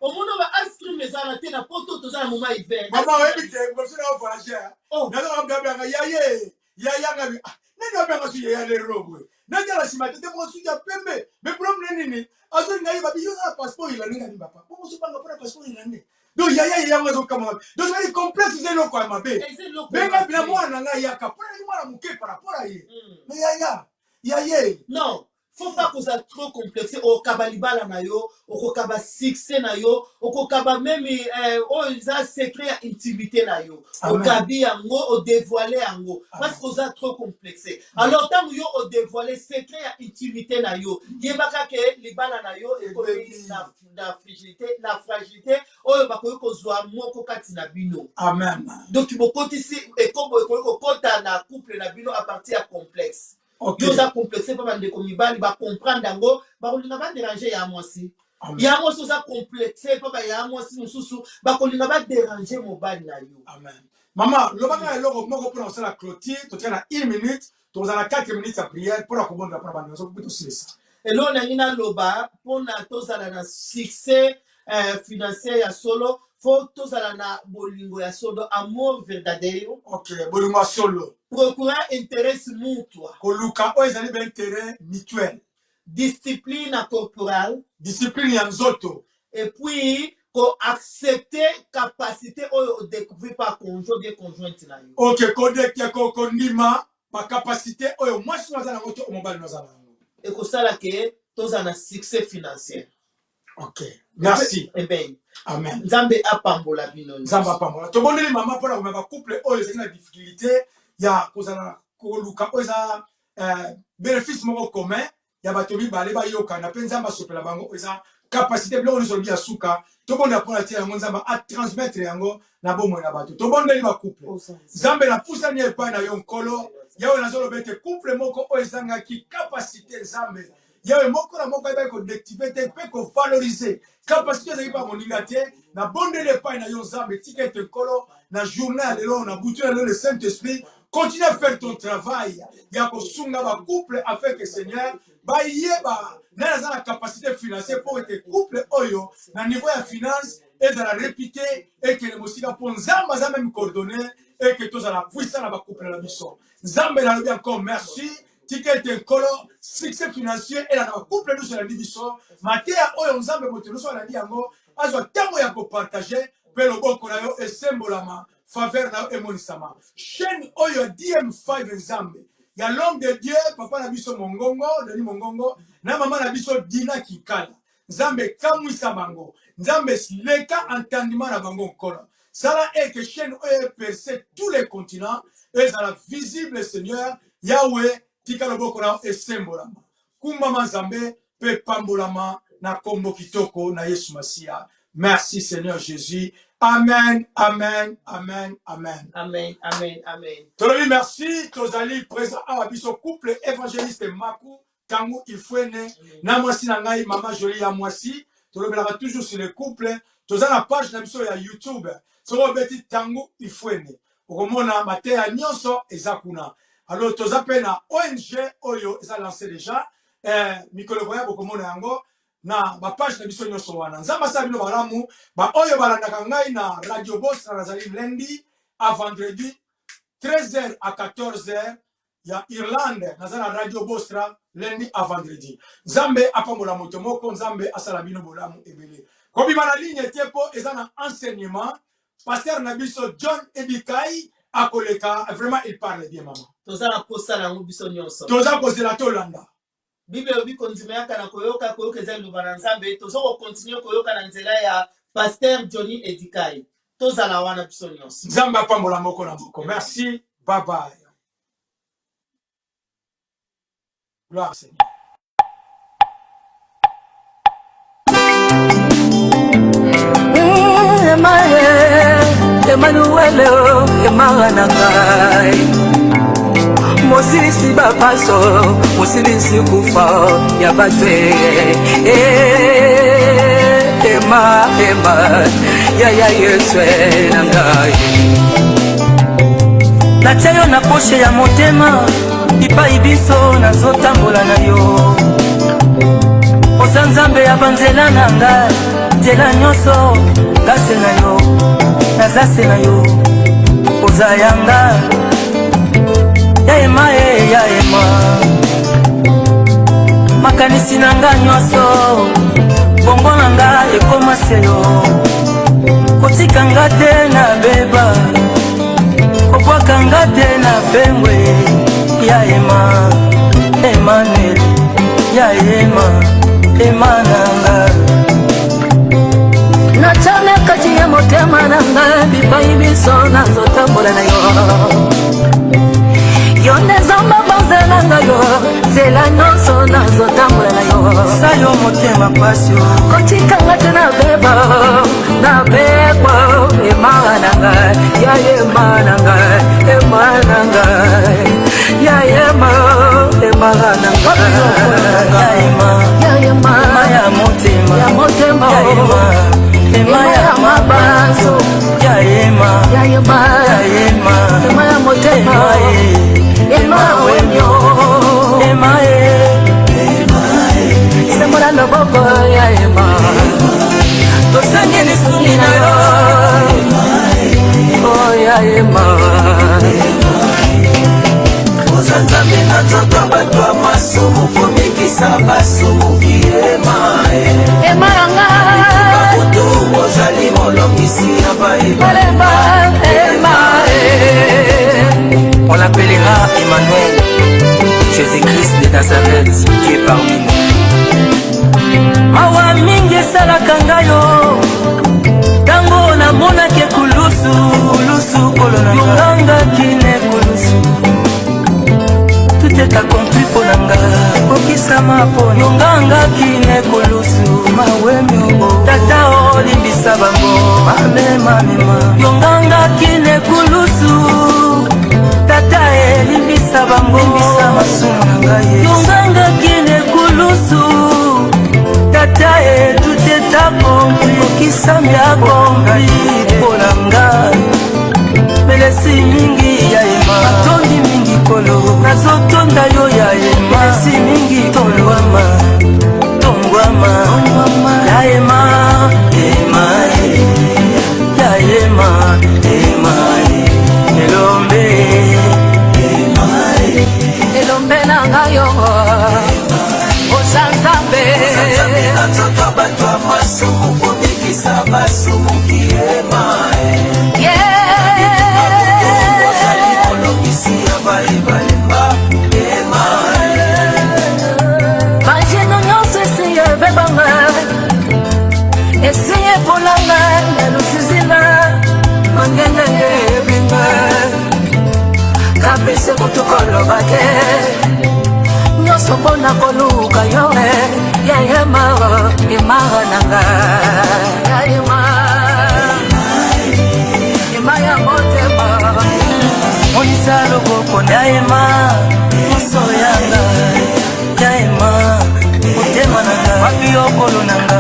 omona ba ice cream ezala te na poto toza na moment hiver. Mama oyebi te mosu na voyage Oh. nazokablablanga yaye yayanga nani abenga su yaya lero boye natala nsima te te moko suki ya pembe mais problème na nini azolinga ye babi yo oza na passeport irlandais ngani papa bongo ozobanga mpona passeport irlandais. Donc yaya ye yango azokama. Donc ezali complexe, eza eloko ya mabe. Eza eloko benga mabe. bina mwana na ngai yaka mpona ye mwana moke par rapport a ye mais yaya yaye. Non. Faut pas kozala trop complexe. Okaba libala na yo, okokaba succès na yo, okokaba meme oyo eza secret ya intimité na yo. Amen. Okabi yango, odévoile yango parce que oza trop complexe. Alors ntango yo odévoile secret ya intimité na yo, yebaka ke libala na yo ekomi Ebebi. na fragilité oyo bakoki kozwa moko kati na bino. Amen. Donc bokotisi ekombo ekoki kokɔta na couple na bino à partir ya complexe. Yo oza complexe mpo bandeko mibali bacomprendre yango, bakolinga badéranger ya mwasi. Amen. Ya mwasi oza complexe mpo baya mwasi mosusu bakolinga badéranger mobali na yo. Amen. Mama, lobaka eloko moko mpona kosala clôture. Totika na 1 minute, tozala na 4 minutes ya prière mpona kobondela mpona bandeko soki tosilisa. Eloko nangi naloba, mpona tozala na succès financier ya solo, faut tozala na bolingo ya solo, amour verdadeiro. Ok, bolingo ya solo. Procurar interesse mutua. Koluka oyo ezali baintérêt mutuel. Discipline corporale. Discipline ya nzoto. Et puis koaccepter capacité oyo odécouvrir par conjoint bien conjointe na yo. Ok, kodeke kondima bacapacité oyo mwasi no aza nango to mobali no aza na yango. Ekosala ke tozala na succès financier. Ok, merci. Amen. Amen. Nzambe apambola bino. Nzambe apambola. Tobondeli mama mpona komema bacouple oyo ezalaki na difficulté ya kozala koluka oyo eza bénéfice moko commun ya bato mibale, bayokana mpe Nzambe asopela bango oyo eza capacité. Biloko nyonso olobi ya suka, tobondela mpona tia yango, Nzambe atransmettre yango na bomoi na bato. Tobondeli bacouple. Nzambe, napusani epai na yo, Nkolo Yawe. Nazoloba ete couple moko oyo ezangaki capacité, Nzambe Yawe, moko na moko ayebaki kodéactiver te mpe kovaloriser capacité ezalaki mpa moninga te, nabondeli epai na yo, Nzambe, tika ete, Nkolo, na journée ya lelo, na butu ya lelo, le Saint Esprit continue à faire ton travail ya kosunga bacouple afin que, Seigneur, bayeba nani aza na capacité financière, mpo ete couple oyo na niveau ya finance ezala réputé, ekende mosika, mpo Nzambe aza même coordonné eke tozala puissant na bacouple na biso. Nzambe, nalobi encore merci. Tika ete, Nkolo, succès financier elanda bacouple nyonso elandi biso. Mateya oyo, Nzambe, moto nyonso alandi yango azwa ntango ya kopartager, mpe loboko na yo esembolama, faveur na yo emonisama. Chaîne oyo ya DM5, Nzambe, ya l'homme de Dieu, papa na biso Mongongo, Dani Mongongo, na mama na biso Dina Kikala, Nzambe, kamwisa bango. Nzambe, leka entendement na bango. Nkolo, sala eke chaîne oyo eperce tous les continents, ezala visible. Seigneur Yawe, tika loboko na yo esembolama. Kumbama, Nzambe, mpe pambolama na nkombo kitoko na Yesu Masiya. Merci, Seigneur Jésus. Amen, amen, amen, amen. Amen, amen, amen. Tolobi merci. Tozali présent awa, biso couple évangéliste Maku Ntango Ifwene na mwasi na ngai, mama Joli ya mwasi. Tolobelaka toujours sur le couple. Toza na page na biso ya YouTube. Soki obeti Ntango Ifwene, okomona mateya nyonso eza kuna. Alors toza mpe na ONG oyo eza lancé déjà. Mikolo koya bokomona yango na bapage na biso nyonso wana. Nzambe asala bino malamu. Baoyo balandaka ngai na Radio Bostra, nazali lundi à vendredi, 13h à 14h ya Irlande. Naza na Radio Bostra lundi à vendredi. Nzambe apambola moto moko. Nzambe asala bino bolamu ebele. Kobima na ligne te mpo eza na enseignement. Pasteur na biso John Edikai akoleka. Vraiment, il parle bien, mama. Toza na kosala yango biso nyonso. Toza kozela, tolanda. Bible elobi kondima yaka na koyoka, koyoka eza liloba na Nzambe. Toza kocontinuer koyoka na nzela ya pasteur Johnny Edikai. Tozala wana biso nyonso. Nzambe apambola moko na moko. Merci, bye bye. Gloire Seigneur. Emmanuel, emanga na ngai, mosilisi bapaso, mosilisi kufa ya bato. Ema, ema yaya, Yesu na ngai, natia yo na poche ya motema. Bipai biso nazotambola na yo, oza Nzambe ya banzela na ngai, nzela nyonso ngase na yo, naza se na yo, oza yanga ya ema e ya ema. Makanisi na nga nyonso, bongo na nga ekoma se yo. Kotika nga te na beba, kobwaka nga te na pengwe ya ema, Emmanuel ya. Ya ema, ema na nga. Natya na kati ya motema na nga bipai biso nazotambola na yo. Yo nde nzambe banzela nga yo, nzela nyonso nazotambola na yo. Sayo motema pasi o. Kotikanga te na beba, na beba, ema na ngai, ya ema na ngai, ema na ngai, ya ema, ema na ngai. Ya ema, ya ema, ema ya motema, ya motema, ya ema, ema ya mabanzo, ya ema, ya ema, ya ema, ema ya motema, ema wenyo, ema e, sembola loboko ya ema, tosengi lisungi na yo, oh ya ema. Oza Nzambe na nzoto ya bato ya masumu, kobikisa basumuki ema Ema na nga. Bakutu ozali molongisi ya baeba ema. On l'appellera Emmanuel, Jésus-Christ de Nazareth qui est parmi nous. Mawa mingi esalaka ngai yo ntango namonaki ekulusu, kulusu kolo na ngangaki na ekulusu. Tout est accompli mpo na nga, ekokisama mpo yongangaki na ekulusu. Mawemio tata olimbisa bango mamemamema, yongangaki na ekulusu tata elimbisa bango, limbisa masumu na ngai, yongangaki na ekulusu tata e, tout est accompli, ekokisami accompli mpo na ngai. Melesi mingi ya ema, atondi mingi kolo, nazotonda yo ya ema. Melesi mingi, tongwama, tongwama ya ema, ema ya ema, ema elombe. Elombe na ngai yo oza Nzambe. Nzambe na nzoto ya bato ya masumu, kobikisa basumuki ema. Ozali molongisi ya baebalemba ema. Bageno nyonso esi ebebanga, esi epolanga na lusizila mangengenge ebinga kapese kutu koloba te, nyonso mpona koluka yo ya ema, ema na nga, ya ema, ema ya motema. Monisa loboko ya ema, nyonso yanga ya ema, motema na nga wapi okolo na nga.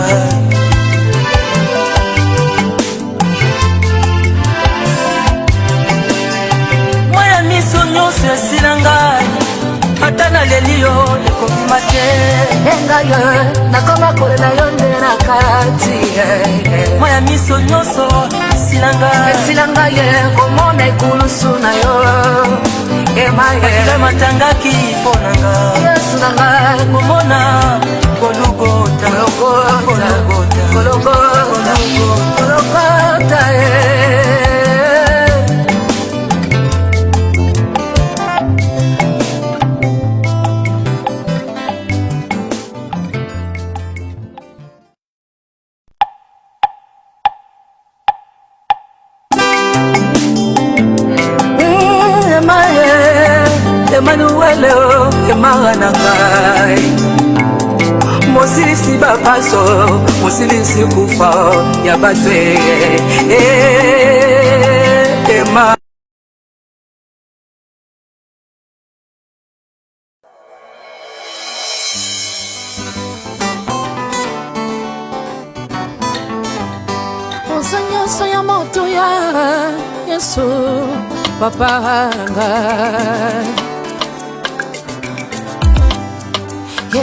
Mwa ya miso nyonso esila ngai, ata naleli yo ekobima te. Engai nakoma kolela yo nde na kati. Mwa ya miso nyonso esila ngai, esila ngai komona ekulusu na yo ema. Makila matangaki mpo na nga, Yesu na ngai, komona Golgota. Golgota. Golgota. Golgota. Emmanuel, emanga na ngai, mosilisi bapaso, mosilisi kufa ya bato ema. Oza nyonso ya moto ya Yesu papa ngai,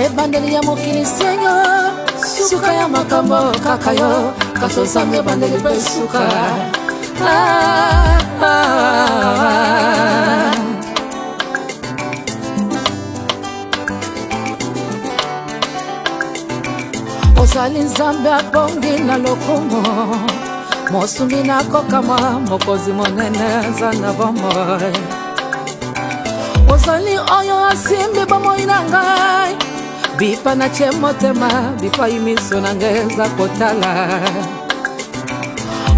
ebandeli ya mokili Senyor, suka ya makambo kaka yo, kasi ozanga ebandeli mpe suka. Ah, ah, ah. Ozali Nzambe abongi na lokumu, mosungi nakokama, mokonzi monene aza na bomoi. Ozali oyo asimbi bomoi na ngai. Bipa natie motema, bipai miso na ngai eza kotala.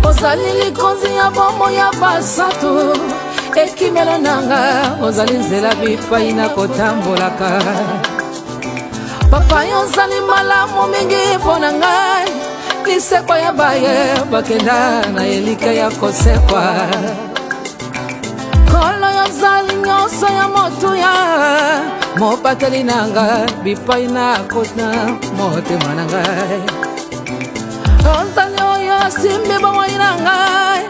Ozali likonzi ya bomoi ya basantu, ekimelo na nga, ozali nzela bipai na kotambolaka. Papa, yo ozali malamu mingi mpo na ngai, lisekwa ya baye bakenda na elika ya kosekwa. Nkolo, yo ozali nyonso ya motuya, mobateli na ngai bipai na kota motema na ngai. Ozali oyo asimbi bomoi na ngai,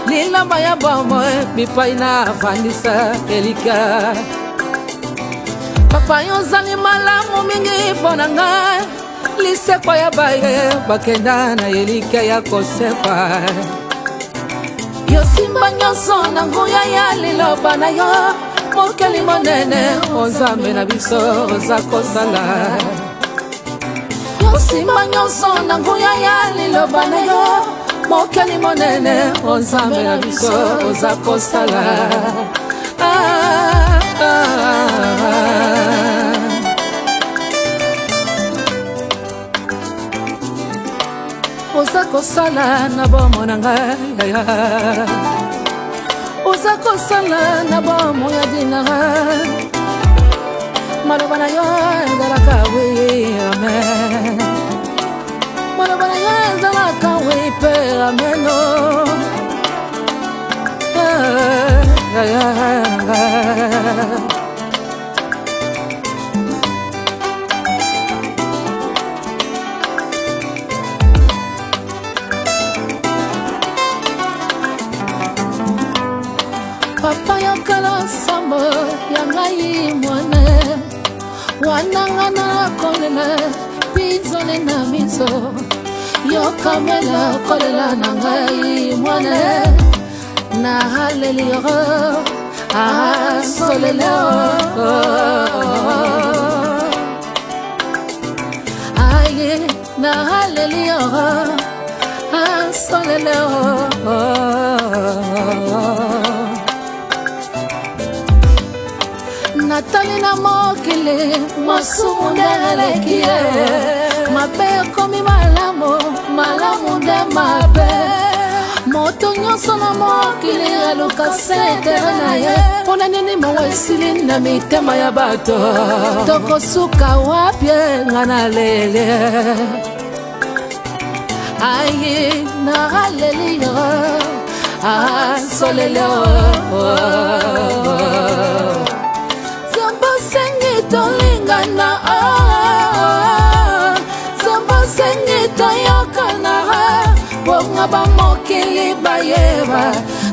lilamba ya bomoi bipai na vandisa elika. Papa, yo ozali malamu mingi mpo na ngai, lisekwa ya baye bakenda na elika ya kosekwa. Yosimba nyonso na nguya ya liloba na yo, mokeli monene, Nzambe na biso, oza kosala. Yosimba nyonso na nguya ya liloba na yo, mokeli monene, Nzambe na biso, oza kosala. Ah, ah, ah. Oza kosala na bomo na ngai, oza kosala na bomo ya dinara. Maloba na yo ezalaka oui, amen. Maloba na yo ezalaka oui mpe ameno. Papa, yokala nsambo ya ngai mwana wana, nga na kolela pinzoli na miso, yokamela kolela na ngai mwana na haleli yo asolele. Aye, na haleli yo asolele. Natali na mokili, masumu nde eleki ye, mabe ekomi malamu, malamu nde mabe. Moto nyonso na mokili aluka setere na ye. Mpona nini mawa esili na mitema ya bato? Tokosuka wapi? Nga na lele, aye, naleli yo asolele. Nzambe asengi tolingana, Nzambe asengi toyokana, bonga bamokili bayeba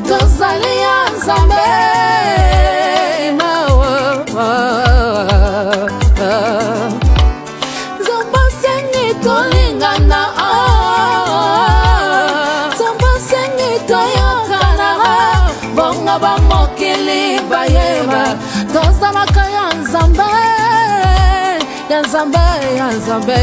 tozali ya Nzambe. Nzambe asengi tolingana, Nzambe asengi toyokana, bonga bamokili bayeba tozalaka ya Nzambe, ya Nzambe, ya Nzambe.